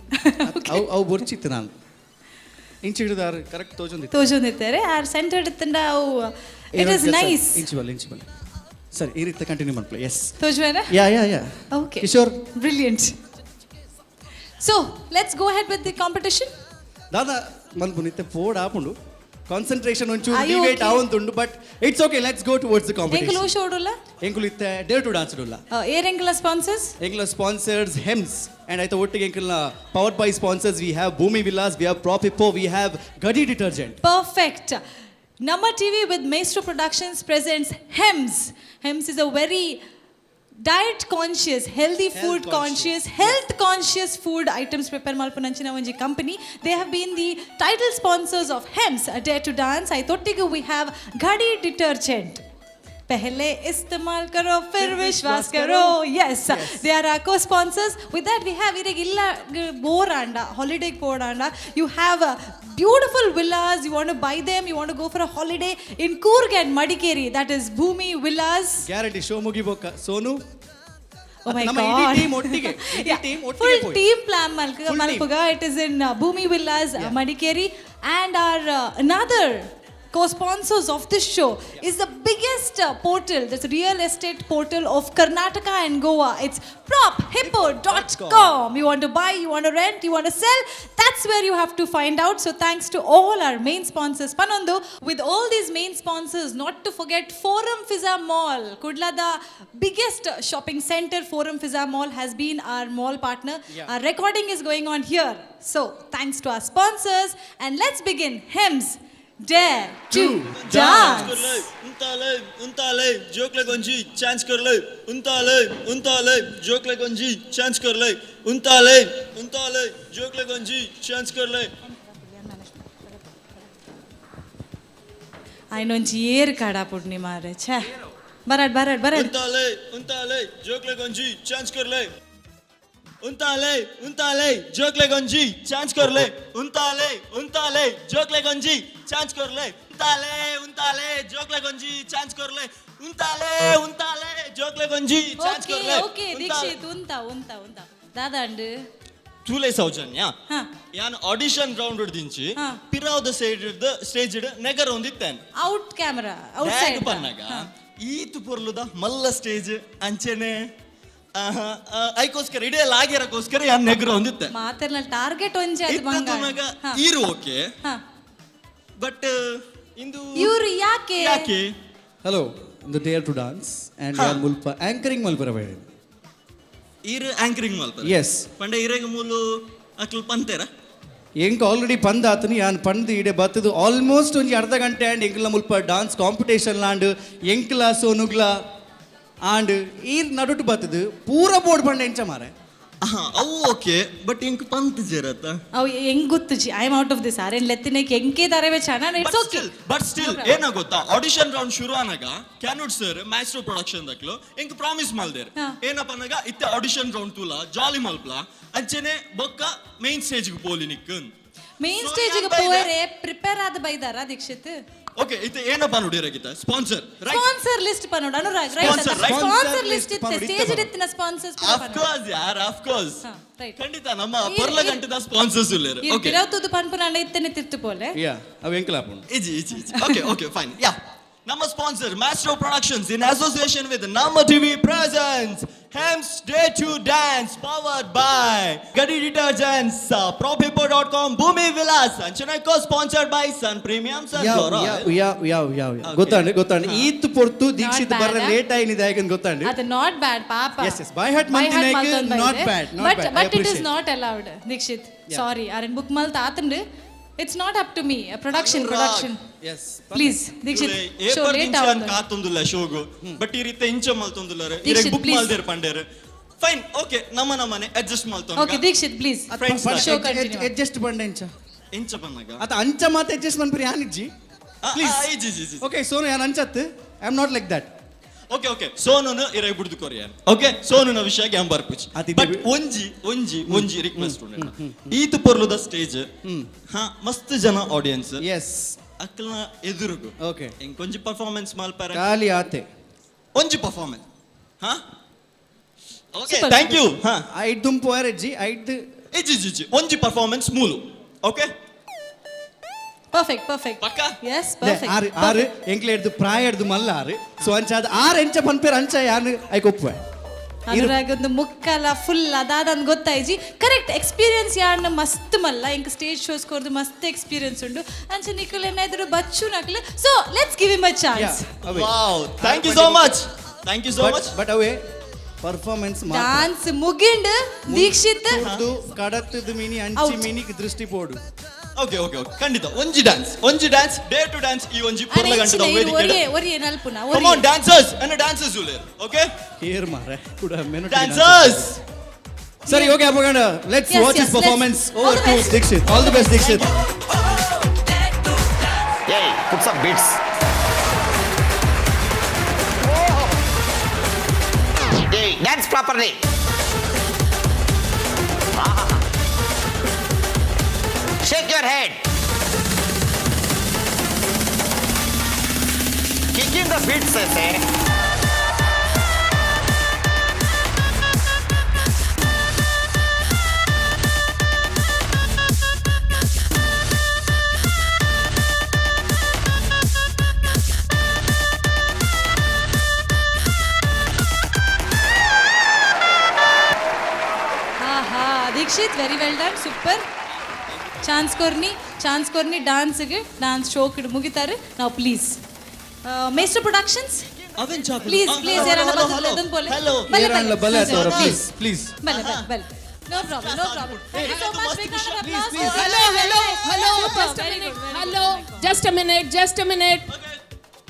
ಅವು ಅವು ಬೊರ್ಚಿತ್ತು, ನಾನು ಇಂಚು ಹಿಡಿದಾರು ಕರೆಕ್ಟ್ ತೋಜೊಂದಿತ್ತು. ತೋಜೊಂದಿದ್ದಾರೆ ಆರ್ ಸೆಂಟರ್ ಇತ್ತಂಡ ಅವು it is nice. ಇಂಚು ಬಲ್ಲ, ಇಂಚು ಬಲ್ಲ. ಸರಿ, ಈ ರೀತಿ ಕಂಟಿನ್ಯೂ ಮಾಡ್ಪ್ಲೆ, ಎಸ್. ತೋಜುವೇನ? ಯಾ ಯಾ ಯಾ. Okay. Kishore. Brilliant. So let's go ahead with the competition. ದಾದಾ ಮಲ್ಪು ನಿತ್ತೆ ಪೋಡ್ ಆಪುಂಡು, ಕಾನ್ಸಂಟ್ರೇಷನ್ ಒಂಚೂರು Are you deviate okay? ಆವೊಂದುಂಡು, but it's okay, let's go towards the ಎಂಕುಲು ಕಾಂಪಿಟೇಷನ್. ಶೋಡುಲ್ಲ. ಎಂಕುಲು ಇತ್ತೆ ಡೇರ್ ಟು ಡಾನ್ಸ್ ಉಲ್ಲ. ಏರ್ ಎಂಕುಲ ಸ್ಪಾನ್ಸರ್ಸ್? ಎಂಕುಲ ಸ್ಪಾನ್ಸರ್ಸ್ ಹೆಮ್ಸ್ ಅಂಡ್ ಆಯ್ತಾ ಒಟ್ಟಿಗೆ ಎಂಕಲ್ನ powered by sponsors we have Bhoomi Villas, we have Prophippo, we have Ghadi detergent. Perfect. Namma TV with Maestro Productions presents Hems. Hems is a very diet conscious, healthy food conscious, health conscious food items prepare ಮಲ್ಪುನಂಚಿನ ಒಂಜಿ company. They have been the title sponsors of Hems, a Dare to Dance. ಐತೊಟ್ಟಿಗೆ we have Ghadi detergent. पहले इस्तेमाल करो, फिर विश्वास करो. Yes, they are our co sponsors. With that we have ಇರೆಗ್ ಇಲ್ಲ ಬೋರ್ ಆಂಡ ಹಾಲಿಡೇಗೆ ಪೋಡಾಂಡ you have Beautiful villas, you want buy them, you want go for a holiday in Coorg and Madikeri, that is Bhoomi Villas. Guarantee show ಮುಗಿಬೋಕ Sonu. Oh my ನಮ್ಮ ಇಡೀ God. Team ಒಟ್ಟಿಗೆ, ಇಡೀ ಟೀಮ್ ಒಟ್ಟಿಗೆ Full ಪೋಯಿ. Team plan Full team. ಮಲ್ಪುಗ. It is in Bhoomi Villas, Madikeri. And our another co-sponsors of this show is the biggest portal, that's real estate portal of Karnataka and Goa. It's prophippo.com. You want to buy, you want to rent, you want to sell, that's where you have to find out. So thanks to all our main sponsors. Panondu, with all these main sponsors, not to forget Forum Fizza Mall, Kudla, the biggest shopping center, Forum Fizza Mall has been our mall partner. Our recording is going on here. So thanks to our sponsors, and let's begin Hems Dare to Dance. ಉಂತಾಲೆ ಉಂತಾಲೆ ಜೋಕ್ಲೆ ಗೊಂಜಿ ಚಾನ್ಸ್ ಕೊರ್ಲೆ ಉಂತಾಲೆ ಉಂತಾಲೆ ಜೋಕ್ಲೆ ಗೊಂಜಿ ಚಾನ್ಸ್ ಕೊರ್ಲೆ ಉಂತಾಲೆ ಉಂತಾಲೆ ಜೋಕ್ಲೆ ಗೊಂಜಿ ಚಾನ್ಸ್ ಕೊರ್ಲೆ. ಆಯ್ನೊಂಜಿ ಏರ್ ಕಾಡ ಪುಡ್ನಿ ಮಾರೆ, ಛೇ, ಬರಡ್ ಬರಡ್ ಬರಡ್. ಉಂತಾಲೆ ಉಂತಾಲೆ ಜೋಕ್ಲೆ ಗೊಂಜಿ ಚಾನ್ಸ್ ಕೊರ್ಲೆ ಉಂತಾಲೆ ಉಂತಾಲೆ ಜೋಕ್ಲೆ ಗೊಂಜಿ ಚಾನ್ಸ್ ಕೊರ್ಲೆ ಉಂತಾಲೆ ಉಂತಾಲೆ ಜೋಕ್ಲೆ ಗೊಂಜಿ ಚಾನ್ಸ್ ಕೊರ್ಲೆ ಉಂತಾಲೆ ಉಂತಾಲೆ ಜೋಕ್ಲೆ ಗೊಂಜಿ ಚಾನ್ಸ್ ಕೊರ್ಲೆ ಉಂತಾಲೆ ಉಂತಾಲೆ ಜೋಕ್ಲೆ ಗೊಂಜಿ ಚಾನ್ಸ್ ಓಕೆ ಕೊರ್ಲೆ. ಓಕೆ ದೀಕ್ಷಿತ್, ಉಂತ ಉಂತ ಉಂತ ದಾದಾಂಡ್. ತೂಲೆ ಸೌಜನ್ಯ, ಹಾ. ಯಾನ್ ಆಡಿಷನ್ ರೌಂಡ್ ದಿಂಚಿ ಹಾ. ಪಿರಾವ್ದ ಸೈಡ್ ಸ್ಟೇಜ್ ನೆಗರ ಒಂದಿತ್ತೇನ್. ಔಟ್ ಕ್ಯಾಮರಾ ಔಟ್ ಸೈಡ್ ಪನ್ನಾಗ ಈತು ಪೊರ್ಲುದ ಮಲ್ಲ ಸ್ಟೇಜ್ ಅಂಚೆನೆ ಆಹಾ, ಆ, ಐಕೋಸ್ಕರ ಇಡೀ ಲಾಗ್ಯರಕ್ಕೋಸ್ಕರ ಯಾನ್ ನೆಗರ ಒಂದಿತ್ತೆ. ಮಾತೆರ್ನ ಟಾರ್ಗೆಟ್ ಒಂಜಿ ಅದು ಇತ್ತ ಬಂಗಾರ. ತೂನಗ ಹಾ. ಈರು ಓಕೆ, ಹಾ. ಬಟ್ ಇಂದು ಇವ್ರು ಯಾಕೆ? ಯಾಕೆ? ಹಲೋ, ಒಂದು ಡೇರ್ ಟು ಡಾನ್ಸ್ ಅಂಡ್ ಯಾನ್ ಮುಲ್ಪ ಆಂಕರಿಂಗ್ ಮಲ್ಪರ ಬೇಡ. ಈರು ಆಂಕರಿಂಗ್ ಮಲ್ಪ? ಎಸ್. ಪಂಡ ಇರೆಗ್ ಮೂಲು ಅಕ್ಲು ಪಂತೇರ? ಎಂಕ್ ಆಲ್ರೆಡಿ ಪಂದ್ ಆತನು. ಯಾನ್ ಪಂದ್ ಇಡೆ ಬತ್ತದು ಆಲ್ಮೋಸ್ಟ್ ಒಂಜಿ ಅರ್ಧ ಗಂಟೆ ಆಂಡ್. ಎಂಕ್ಲ ಮುಲ್ಪ ಡಾನ್ಸ್ ಕಾಂಪಿಟೇಷನ್ ಲಾಂಡ್, ಎಂಕ್ಲ ಸೋನುಗ್ಲ ಆಂಡ್. ಈ ನಡುಟು ಬತ್ತದು ಪೂರ ಬೋರ್ಡ್ ಪಂಡ ಎಂಚ ಮಾರೆ? ಅವು ಓಕೆ, ಬಟ್ ಎಂಕ್ ಪಂತ್ ಜೇರತ್ತ. ಅವು ಹೆಂಗ್ ಗೊತ್ತುಜಿ. I am out of this. ಆರೇನ್ ಲೆತ್ತಿನಕ್ಕೆ ಎಂಕೆ ದಾರವೇ ಚಾಣ, it's okay. But still ಏನ ಗೊತ್ತಾ, ಆಡಿಷನ್ ರೌಂಡ್ ಶುರು ಆನಾಗ ಕ್ಯಾನುಡ್ ಸರ್ ಮ್ಯಾಸ್ಟ್ರೋ ಪ್ರೊಡಕ್ಷನ್ ದಕ್ಲು ಎಂಕ್ ಪ್ರಾಮಿಸ್ ಮಲ್ದೇರ್. ಏನಪ್ಪ ಅನ್ನಾಗ, ಇತ್ತೆ ಆಡಿಷನ್ ರೌಂಡ್ ತೂಲ ಜಾಲಿ ಮಲ್ಪ್ಲ, ಅಂಚೆನೆ ಬೊಕ್ಕ ಮೈನ್ ಸ್ಟೇಜ್ ಪೋಲಿ ನಿಕ್. ಮೇನ್ So, stage ಯಾನ್ ಬೈದೆ. ಪೋಯರೆ ಪ್ರಿಪೇರ್ ಆದ ಬೈದಾರ ದೀಕ್ಷಿತ್? ಓಕೆ, ಇತ್ತೆ ಏನಪ್ಪ ನೋಡಿರಗಿತ್ತ ಸ್ಪಾನ್ಸರ್, ರೈಟ್? ಸ್ಪಾನ್ಸರ್ ಲಿಸ್ಟ್ ಪನೋಡು Anurag, right? Sponsor, right? Sponsor list ಇತ್ತೆ ಪನೋಡು, ಸ್ಟೇಜ್ ಇತ್ತೆ. ಇತ್ತಿನ ಸ್ಪಾನ್ಸರ್ಸ್. ಆಫ್ ಕೋರ್ಸ್ ಯಾರ್, ಆಫ್ ಕೋರ್ಸ್. ರೈಟ್. ಖಂಡಿತ ನಮ್ಮ ಪೊರ್ಲ ಗಂಟದ ಸ್ಪಾನ್ಸರ್ಸ್ ಉಲ್ಲೇರು. ಈ ಓಕೆ. ಪಿರವತುದು ಪನ್ಪುನಾಂಡ ಇತ್ತನೆ ತಿರ್ತು ಪೋಲೆ. ಯಾ, ಅವು ಎಂಕ್ಲ ಆಪುಂಡು. Easy easy easy. Okay okay, fine. Yeah, ನಮ್ಮ sponsor Maestro Productions in association with Namma TV presents Hems Dare to Dance, powered by Gati detergents, Prophippo.com, Bhoomi Villas, ಅಂಚನೆ co sponsored by Sun Premium sun ಯಾವ ಯಾವ ಯಾವ ಯಾವ ಯಾವ ಗೊತ್ತಾಂಡ್ ಗೊತ್ತಾಂಡ್. ಈತ್ ಪೊರ್ತು ದೀಕ್ಷಿತ್ bad, ಬರ್ರ ಆ? ಲೇಟ್ ಆಯ್ನಿದೆ ಯಾಕಂದ್ ಗೊತ್ತಾಂಡ್. ಅದು not bad ಪಾಪ. Yes. By heart ಮಂತಿನಾಯ್ಕ್ not bad, not but bad. I but it is appreciate. Not allowed, Dikshit. Sorry, Aron book ಮಲ್ತ ಆತಂಡ್. It's not up to me, production production. S. Please Dikshit, show late ಆವೊಂದು. ಕಾತೊಂದುಲ್ಲ ಶೋಗು, but ಈ ರೀತಿ ಇಂಚ ಮಲ್ತೊಂದುಲ್ಲಾರ ಇರೆಗ್ ದೀಕ್ಷಿತ್, ಬುಕ್ please. ಮಲ್ದೇರ್ ಪಂಡೇರ್. ಫೈನ್, ಓಕೆ, ನಮ್ಮ ನಮ್ಮನೆ ಅಡ್ಜಸ್ಟ್ ಮಲ್ತೊಂದು. Okay Dikshit, please. Friends. Show continue. Adjust ಬಂಡ ಎಂಚ? ಇಂಚ ಬಂದಾಗ ಅತ ಅಂಚ ಮಾತ ಅಡ್ಜಸ್ಟ್ ಮನ್ಪುರಿ ಯಾನಿಜ್ಜಿ. ಪ್ಲೀಸ್. ಇಜ್ಜಿ ಇಜ್ಜಿ ಇಜ್ಜಿ. ಓಕೆ ಸೋನು, ಯಾನ್ ಅಂಚತ್, I am not like that. Okay okay, ಸೋನುನು ಇರೆಗ್ ಬುಡ್ದು ಕೊರಿಯನ್. ಓಕೆ, ಸೋನುನ ವಿಷಯ ಗ್ಯಾಂ ಬರ್ಪುಜಿ. ಅತಿ ಬಟ್ ಒಂಜಿ ಒಂಜಿ ಒಂಜಿ ರಿಕ್ವೆಸ್ಟ್ ಉಂಡು. ಈತ್ ಪೊರ್ಲುದ ಸ್ಟೇಜ್, ಹಾ, ಮಸ್ತ್ ಜನ ಆಡಿಯನ್ಸ್. ಎಸ್. ಅಕ್ಲ್ನ ಎದುರುಗು ಎಂಕೊಂಜಿ ಪರ್ಫಾರ್ಮೆನ್ಸ್ ಮಲ್ಪರ. ಖಾಲಿ ಆತೆ. ಒಂಜಿ ಪರ್ಫಾರ್ಮೆನ್ಸ್, ಹಾ, ಓಕೆ. Super. Thank you. ಹಾ. ಐದ್ ದುಂಪು ಅಜ್ಜಿ ಐದ್. ಇಜ್ಜಿ ಇಜ್ಜಿ ಇಜ್ಜಿ, ಒಂಜಿ ಪರ್ಫಾರ್ಮೆನ್ಸ್ ಮೂಲು, ಓಕೆ. Perfect perfect. ಪಕ್ಕಾ? Yes, perfect. ಆರು ಆರು ಎಂಕ್ಲೆ ಹಿಡ್ದು ಪ್ರಾಯ ಹಿಡ್ದು ಮಲ್ಲ ಆರು. ಸೊ ಅಂಚ ಅದು ಆರು ಎಂಚ ಪನ್ಪೇರ್ ಅಂಚ ಯಾನ್ ಐಕ್ ಒಪ್ಪುವೆ. ಅನುರಾಗ್ ಒಂದು ಮುಕ್ಕಲ ಫುಲ್ ಅದಾದಂದು ಗೊತ್ತಾಯ್ಜಿ. ಕರೆಕ್ಟ್ ಎಕ್ಸ್ಪೀರಿಯನ್ಸ್ ಯಾರ್ನ ಮಸ್ತ್ ಮಲ್ಲ. ಇಂಕ್ ಸ್ಟೇಜ್ ಶೋಸ್ ಕೊರ್ದು ಮಸ್ತ್ ಎಕ್ಸ್ಪೀರಿಯನ್ಸ್ ಉಂಡು. ಅಂಚ ನಿಕುಲ್ ಏನಾದ್ರು Bachchu ನಕ್ಲು, so let's give him a chance. Wow, thank you so much, thank you so much. But away performance dance ಮುಗಿಂಡ್ ದೀಕ್ಷಿತ್. ಕಡತ್ತದ ಮಿನಿ ಅಂಚಿ Out. ಮಿನಿಕ್ ದೃಷ್ಟಿ ಪೋಡು. ಓಕೆ ಓಕೆ ಓಕೆ, ಖಂಡಿತ ಒಂಜಿ ಡ್ಯಾನ್ಸ್, ಒಂಜಿ ಡ್ಯಾನ್ಸ್, ಡೇರ್ ಟು ಡ್ಯಾನ್ಸ್ ಈ ಒಂಜಿ ಪೊರ್ಲ ಗಂಟದ ವೇದಿಕೆ. ಒರಿಯೆ ಒರಿಯೆ ನಲ್ಪುನ. ಕಮ್ ಆನ್ ಡ್ಯಾನ್ಸರ್ಸ್, ಎನ್ನ ಡ್ಯಾನ್ಸರ್ಸ್ ಉಲ್ಲೇರ್, ಓಕೆ. ಏರ್ ಮಾರೆ ಕೂಡ ಮೆನು. ಡ್ಯಾನ್ಸರ್ಸ್. ಸರಿ, okay ಅಪ್ಪಗಂಡ, let's Yes, watch yes, his performance. Let's. All over the to best. Dikshit. All the best, Dikshit. Hey, put some beats. Hey, dance properly. Shake your head. the beats, I say. ಆಹಾ, Dikshit, very well done, super. Chance ಕೊರ್ನಿ, chance ಕೊರ್ನಿ ಡಾನ್ಸ್ಗೆ, ಡಾನ್ಸ್ ಶೋಕ್ ಮುಗಿತಾರೆ. ನಾವು please Maestro productions, please please, ಯಾರನ್ನ ಬತ್ತದ ಪೋಲೆ. ಬಲೆ. ಏರನ್ಲ ಬಲೆ ಆತವರ, ಪ್ಲೀಸ್ ಪ್ಲೀಸ್. ಬಲೆ ಬಲೆ ಬಲೆ. No problem, no problem. Thank you so much. Big round of applause. Hello, hello, hello. Just a Very minute. Good, very Hello. Just a minute. Just a minute.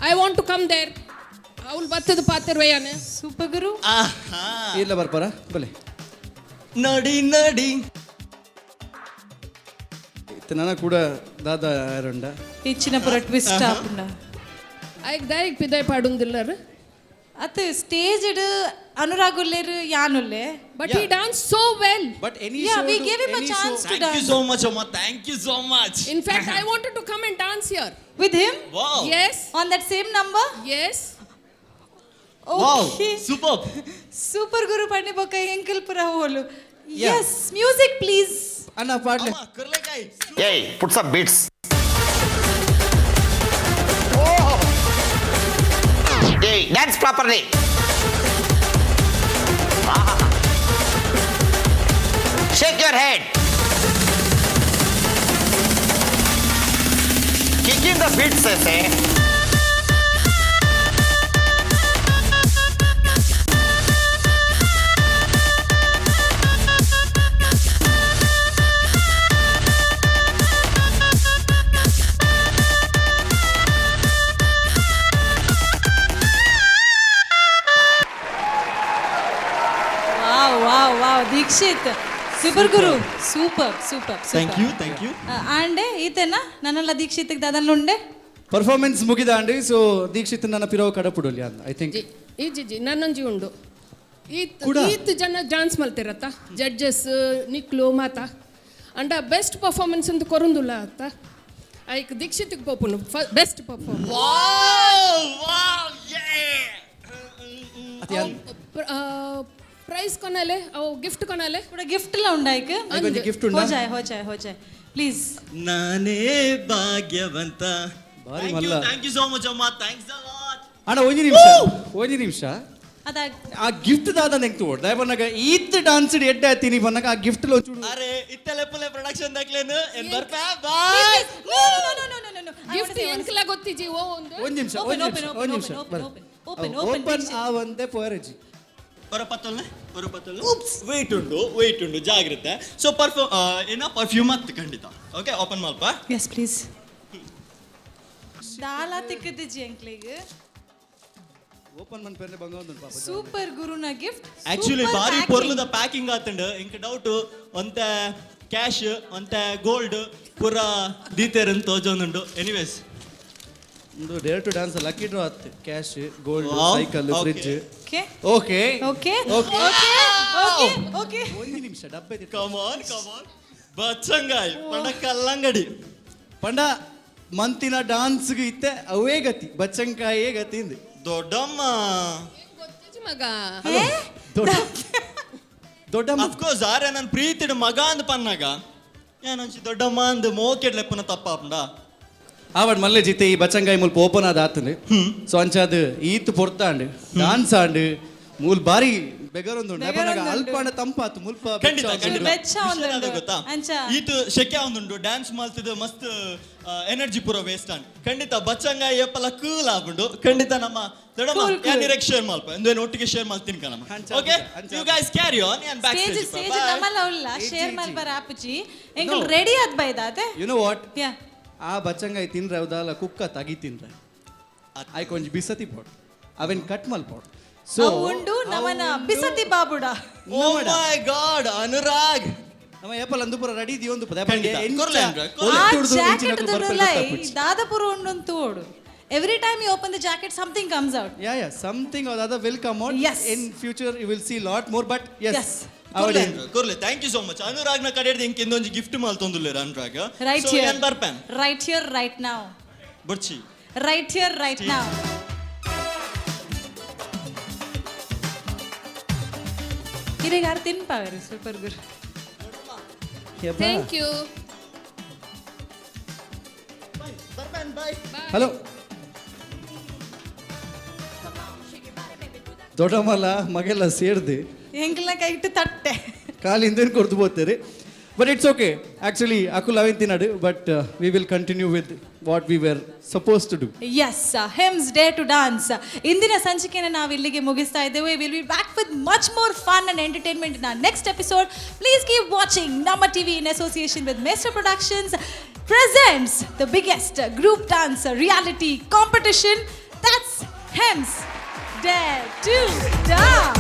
I want to come there. ಅವಳು ಬತ್ತದ ಪಾತಿರ್ವಯ್ಯಾನೆ. ಸೂಪರ್ ಗುರು. ಇಲ್ಲ ಬರ್ಪಾರ ಬಲೆ. ನಡಿ ನಡಿ. ನನ್ನ ಕೂಡ ದಾದಾ ಯಾರುಂಡ? ಹೆಚ್ಚಿನ ಪುರ ಟ್ವಿಸ್ಟ್ ಆಪುಂಡ. ಐಕ್ ದಾಯಿಗ್ ಪಿದಾಯ್ ಪಾಡುಂದಿಲ್ಲರ್? ಅತ್ ಸ್ಟೇಜ್ ಇಡ್ ಅನುರಾಗ್ ಉಲ್ಲೇರ್, ಯಾನುಲ್ಲೆ. But he dance so well. But any Yeah, we gave him a chance to thank you dance. So much ಅಮ್ಮ, thank you so much. In fact, I wanted to come and dance here. With him? Wow. Yes. On that same number? Yes. Wow. Okay. Super. Super ಗುರು ಪಣ್ಣಿ ಬೊಕ್ಕ ಎಂಕಲ್ ಪುರ ಹೋಲು. S, music please. ಅಣ್ಣ ಪಾಡ್ಲೆ. Hey, put some beats. Oh. Hey, dance properly. Ah. Shake your head. Kick in the beats, I say. Wow wow wow, Dikshit, super Guru, super super. Thank you, thank you. ಆಂಡೆ ಈತೆನ ನನ್ನೆಲ್ಲ ದೀಕ್ಷಿತ್ ದಾದಲ್ಲ ಉಂಡೆ. ಪರ್ಫಾರ್ಮೆನ್ಸ್ ಮುಗಿದ ಅಂಡಿ, ಸೊ ದೀಕ್ಷಿತ್ ನನ್ನ ಪಿರವು ಕಡಪುಡಲಿ ಅಂದ I think. ಈ ಜಿ ಜಿ ನನ್ನೊಂಜಿ ಉಂಡು ಈತ್ ಕುಡ? ಈತ್ ಜನ ಡಾನ್ಸ್ ಮಲ್ತಿರತ್ತ, ಜಡ್ಜಸ್ ನಿಕ್ಲು ಮಾತ ಅಂಡ ಬೆಸ್ಟ್ ಪರ್ಫಾರ್ಮೆನ್ಸ್ ಅಂತ ಕೊರುಂದುಲ್ಲ ಅತ್ತ. ಐಕ್ ದೀಕ್ಷಿತ್ಗೆ ಪೋಪುನು best performance. Wow wow, ಯೇ. ಪ್ರೈಸ್ ಕೊನಲೆ, ಅವು ಗಿಫ್ಟ್ ಕೊನಲೆ. ಕೂಡ ಗಿಫ್ಟ್ ಎಲ್ಲ ಉಂಡಾಯ್ಕ. ಐಕೊಂಜಿ gift ಉಂಡಾ? ಹೋ ಜಾಯ್, ಹೋ ಜಾಯ್, ಹೋ ಜಾಯ್ ಪ್ಲೀಸ್. ನಾನೇ ಭಾಗ್ಯವಂತ. ಭಾರಿ ಮಲ್ಲ. Thank you so much ಅಮ್ಮ, thanks a lot. ಅಣ್ಣ, ಒಂಜಿ ನಿಮಿಷ, ಒಂಜಿ ನಿಮಿಷ. ಅದ ಆ ಗಿಫ್ಟ್ ದಾದ ನೆಂಕ್ ತೋಡ್ ದಯಪನ್ನಾಗ ಈತ್ ಡಾನ್ಸ್ ಎಡ್ಡೆ ಆತೀನಿ ಬನ್ನಾಗ ಆ ಗಿಫ್ಟ್ ಲೋ ಚೂಡು. ಅರೆ ಇತ್ತಲೆ ಪುಲೆ ಪ್ರೊಡಕ್ಷನ್ ದಾಕ್ಲೇನು ಏನ್ ಬರ್ಪಾ ಬಾಯ್. No no no no no no. Gift ಎಂಕ್ಲ ಗೊತ್ತಿಜಿ ಓ ಒಂದು. ಒಂಜಿ ನಿಮಿಷ. Open, ಒಂಜಿ ನಿಮಿಷ. Open, ಒಂಜಿ ನಿಮಿಷ. Open, open, open, open, open ಆ ಒಂದೇ ಪೋರಜಿ. ಹೊರ ಪತ್ತೊಲ್ನೆ, ಹೊರ ಪತ್ತೊಲ್ನೆ. ವೇಟ್ ಉಂಡು, ವೇಟ್ ಉಂಡು, ಜಾಗ್ರತೆ. ಸೊ ಪರ್ಫ್ಯೂಮ್ ಏನ ಪರ್ಫ್ಯೂಮ್ ಅತ್ತು ಖಂಡಿತ. ಓಕೆ, ಓಪನ್ ಮಲ್ಪ. Yes please. ದಾಲ ತಿಕ್ಕದಿಜಿ ಅಂಕ್ಲಿಗ್. ಓಪನ್ ಮನ್ ಪೆರ್ನೆ ಬಂಗ ಒಂದು ಪಾಪ. Super ಗುರುನ gift. ಆಕ್ಚುಲಿ ಬಾರಿ ಪೊರ್ಲುದ ಪ್ಯಾಕಿಂಗ್ ಆತಂಡು. ಇಂಕ ಡೌಟ್, ಒಂತೆ ಕ್ಯಾಶ್ ಒಂತೆ ಗೋಲ್ಡ್ ಪೂರ ದೀತೇರನ್ ತೋಜೊಂದುಂಡು. ಎನಿವೇಸ್. ಒಂದು dare to dance lucky draw ಆತ್, cash, gold, Wow, cycle, okay. Fridge. Okay. Okay. Okay. Okay. Okay okay. ಒಂದು ನಿಮಿಷ, ಡಬ್ಬೆ. ಕಮ್ ಆನ್, ಕಮ್ ಆನ್, ಬಚ್ಚಂಗಾಯ್ ಪಂಡ ಕಲ್ಲಂಗಡಿ. ಪಂಡ ಮಂತಿನ ಡಾನ್ಸ್ಗೆ ಇತ್ತೆ ಅವೇ ಗತಿ, ಬಚ್ಚಂಕಾಯೇ ಗತಿ ಇಂದು. ದೊಡ್ಡಮ್ಮ. ಗೊತ್ತಿಜಿ ಮಗ. ದೊಡ್ಡ ದೊಡ್ಡಮ್ಮ. ಅಫ್ಕೋರ್ಸ್, ಆರೆ ನನ್ನ ಪ್ರೀತಿಡ್ ಮಗ ಅಂದ್ ಪನ್ನಾಗ ಏನಂಚಿ ದೊಡ್ಡಮ್ಮ ಅಂದ್ ಮೋಕೆಡ್ಲೆಪ್ಪನ ತಪ್ಪಾಪುಂಡ? ಆವಡ್ ಮಲ್ಲೆ ಜಿತೆ ಈ ಬಚ್ಚಂಗಾಯಿ ಮುಲ್ಪ ಓಪನ್ ಆದ ಆತಂದು. ಸೊ ಅಂಚಾದ ಈತ್ ಪೊರ್ತಾಂಡ್ ಡಾನ್ಸ್ ಆಂಡ್ ಮೂಲ್ ಬಾರಿ ಬೆಗರೊಂದುಂಡು. ಬೆಗರೊಂದುಂಡು. ಅಲ್ಪಾಂಡ ತಂಪಾತು ಮುಲ್ಪ. ಖಂಡಿತ. ಬೆಚ್ಚ. ಖಂಡಿತ. ಬೆಚ್ಚ ವಿಷಯ ದಾದ ಒಂದುಂಡು. ಗೊತ್ತಾ? ಅಂಚ. ಈತು ಶೆಕೆ ಒಂದುಂಡು, ಡ್ಯಾನ್ಸ್ ಮಲ್ತದ ಮಸ್ತ್ ಎನರ್ಜಿ ಪೂರ ವೇಸ್ಟ್ ಆಂಡ್. ಖಂಡಿತ ಬಚ್ಚಂಗಾಯಿ ಏಪಲ ಕೂಲ್ ಆಪುಂಡು. ಖಂಡಿತ ನಮ್ಮ ದೊಡ್ಡಮ್ಮ. Cool, cool. ಯಾನ್ ಇರೆಗ್ ಶೇರ್ ಮಲ್ಪ ಇಂದೇನು ಒಟ್ಟಿಗೆ ಶೇರ್ ಮಲ್ತೀನಿ ಕಣಮ್ಮ. ಅಂಚ. ಓಕೆ. ಅಂಚ. You guys carry on, ಯಾನ್ ಬ್ಯಾಕ್. ಸ್ಟೇಜ್ ಸ್ಟೇಜ್ ನಮ್ಮಲ್ಲ ಉಲ್ಲ ಶೇರ್ ಮಲ್ಪರ ಆಪುಜಿ ಎಂಕಲ್. No. Ready ಆದ್ ಬೈದಾತೆ. You know what? ಯಾ. ಆ ಬಚ್ಚಂಗಾಯಿ ತಿನ್ರೆ ಅವದಾಲ ಕುಕ್ಕ ತಗಿ ತಿನ್ರೆ ಆಯ್ಕೆ ಒಂಜಿ ಬಿಸತಿ ಪೋಡ್ ಅವೆನ್ ಕಟ್ ಮಲ್ಪೋಡ್. ಸೊ ಅವು ಉಂಡು ನಮನ ಬಿಸತಿ ಬಾಬುಡ. ಓ ಮೈ ಗಾಡ್, ಅನುರಾಗ್. ನಮ್ಮ ಏಪಲ್ ಅಂದು ಪೂರ ರೆಡಿ ಇದೆಯೊಂದು ಪದ. ಖಂಡಿತ. ಕೊರ್ಲೆ ಅನುರಾಗ್, ಆ ಜಾಕೆಟ್ ದಾದಪುರ ಉಂಡು ತೋಡು. Every time you open the jacket, something comes out. Yeah, something or other will come out. Yes. In future you will see lot more, but yes. Yes. ಅವಳಿ. ಕೊರ್ಲೆ, thank you so much. Anurag ನ ಕಡೆ ಇಂಕ್ ಇಂದೊಂಜಿ ಗಿಫ್ಟ್ ಮಲ್ತೊಂದುಲ್ಲೆರ್ ಅನುರಾಗ್. Right so here. ಯಾನ್ ಬರ್ಪೆನ್. Right here, right now. ಬೊಡ್ಚಿ. Right here, right now. ಇರೆಗ್ ಆರ್ ತಿನ್ಪಾವೆರ್ super Guru. Thank you. Hello ದೊಡ್ಡಮಲ್ಲ ಮಗೆಲ್ಲ ಸೇರ್ದು ಎಂಕ್ಲ ಕೈಟ್ ತಟ್ಟೆ. ಕಾಲಿಂದ ಕೊಡ್ತು ಪೋತಾರೆ. But it's okay. Actually ಅಕುಲ್ ಅವೆನ್ ತಿನ್ನಡು, but we will continue with what we were suppose to do. Yes, Hems Dare to Dance ಇಂದಿನ ಸಂಚಿಕೆಯನ್ನು ನಾವು ಇಲ್ಲಿಗೆ ಮುಗಿಸ್ತಾ ಇದ್ದೇವೆ. Will be back with much more fun and entertainment in next episode. Please keep watching Namma TV in association with Maestro Productions presents the biggest group dance reality competition, that's Hems Dare to Dance.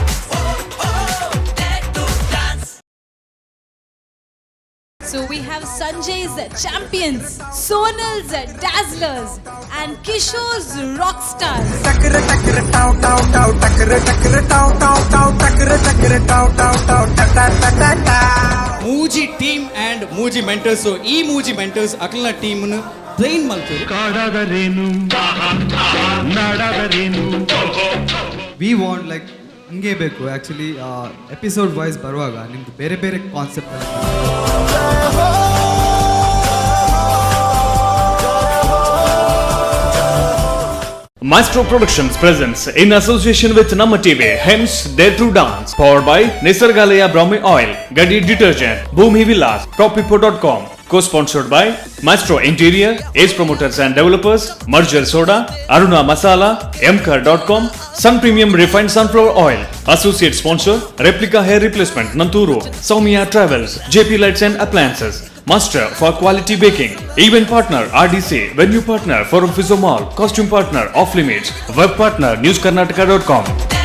So we have Sanjay's champions, Sonal's dazzlers, and Kishore's rock stars. ಟಕರ ಟಕರ ಟಾವ್ ಟಾವ್ ಟಾವ್ ಟಕರ ಟಕರ ಟಾವ್ ಟಾವ್ ಟಾವ್ ಟಕರ ಟಕರ ಟಾವ್ ಟಾವ್ ಟಾವ್ ಟ ಟ ಟ ಟ. ಮೂಜಿ ಟೀಮ್ ಆ್ಯಂಡ್ ಮೂಜಿ ಮೆಂಟರ್ಸ್. ಈ ಮೂಜಿ ಮೆಂಟರ್ಸ್ ಅಕ್ಲನ ಟೀಮ್ನು ಟ್ರೈನ್ ಮಲ್ತೇವೆ. ಕಾಡಾದರೇನು, ನಾಡಾದರೇನು. We want like ಹಂಗೆ ಬೇಕು. ಆ್ಯಕ್ಚುಲಿ ಎಪಿಸೋಡ್ ವೈಸ್ ಬರುವಾಗ ನಿಮ್ಮದು ಬೇರೆ ಬೇರೆ ಕಾನ್ಸೆಪ್ಟ್ ಎಲ್ಲ. Maestro Productions presents in association with Namma TV, Hems Dare to Dance, powered by Nisargalaya Brahmi Oil, Gadi Detergent, Bhumi Villas, PropHippo.com, co-sponsored by Maestro Interior, Ace Promoters and Developers, Merger Soda, Aruna Masala, Mkar.com, Sun Premium Refined Sunflower Oil, Associate Sponsor, Replica Hair Replacement, Nanturu, Soumya Travels, JP Lights and Appliances, Master for Quality Baking, Event Partner RDC, Venue Partner Forum Physio Mall, Costume Partner Off Limits, Web Partner NewsKarnataka.com.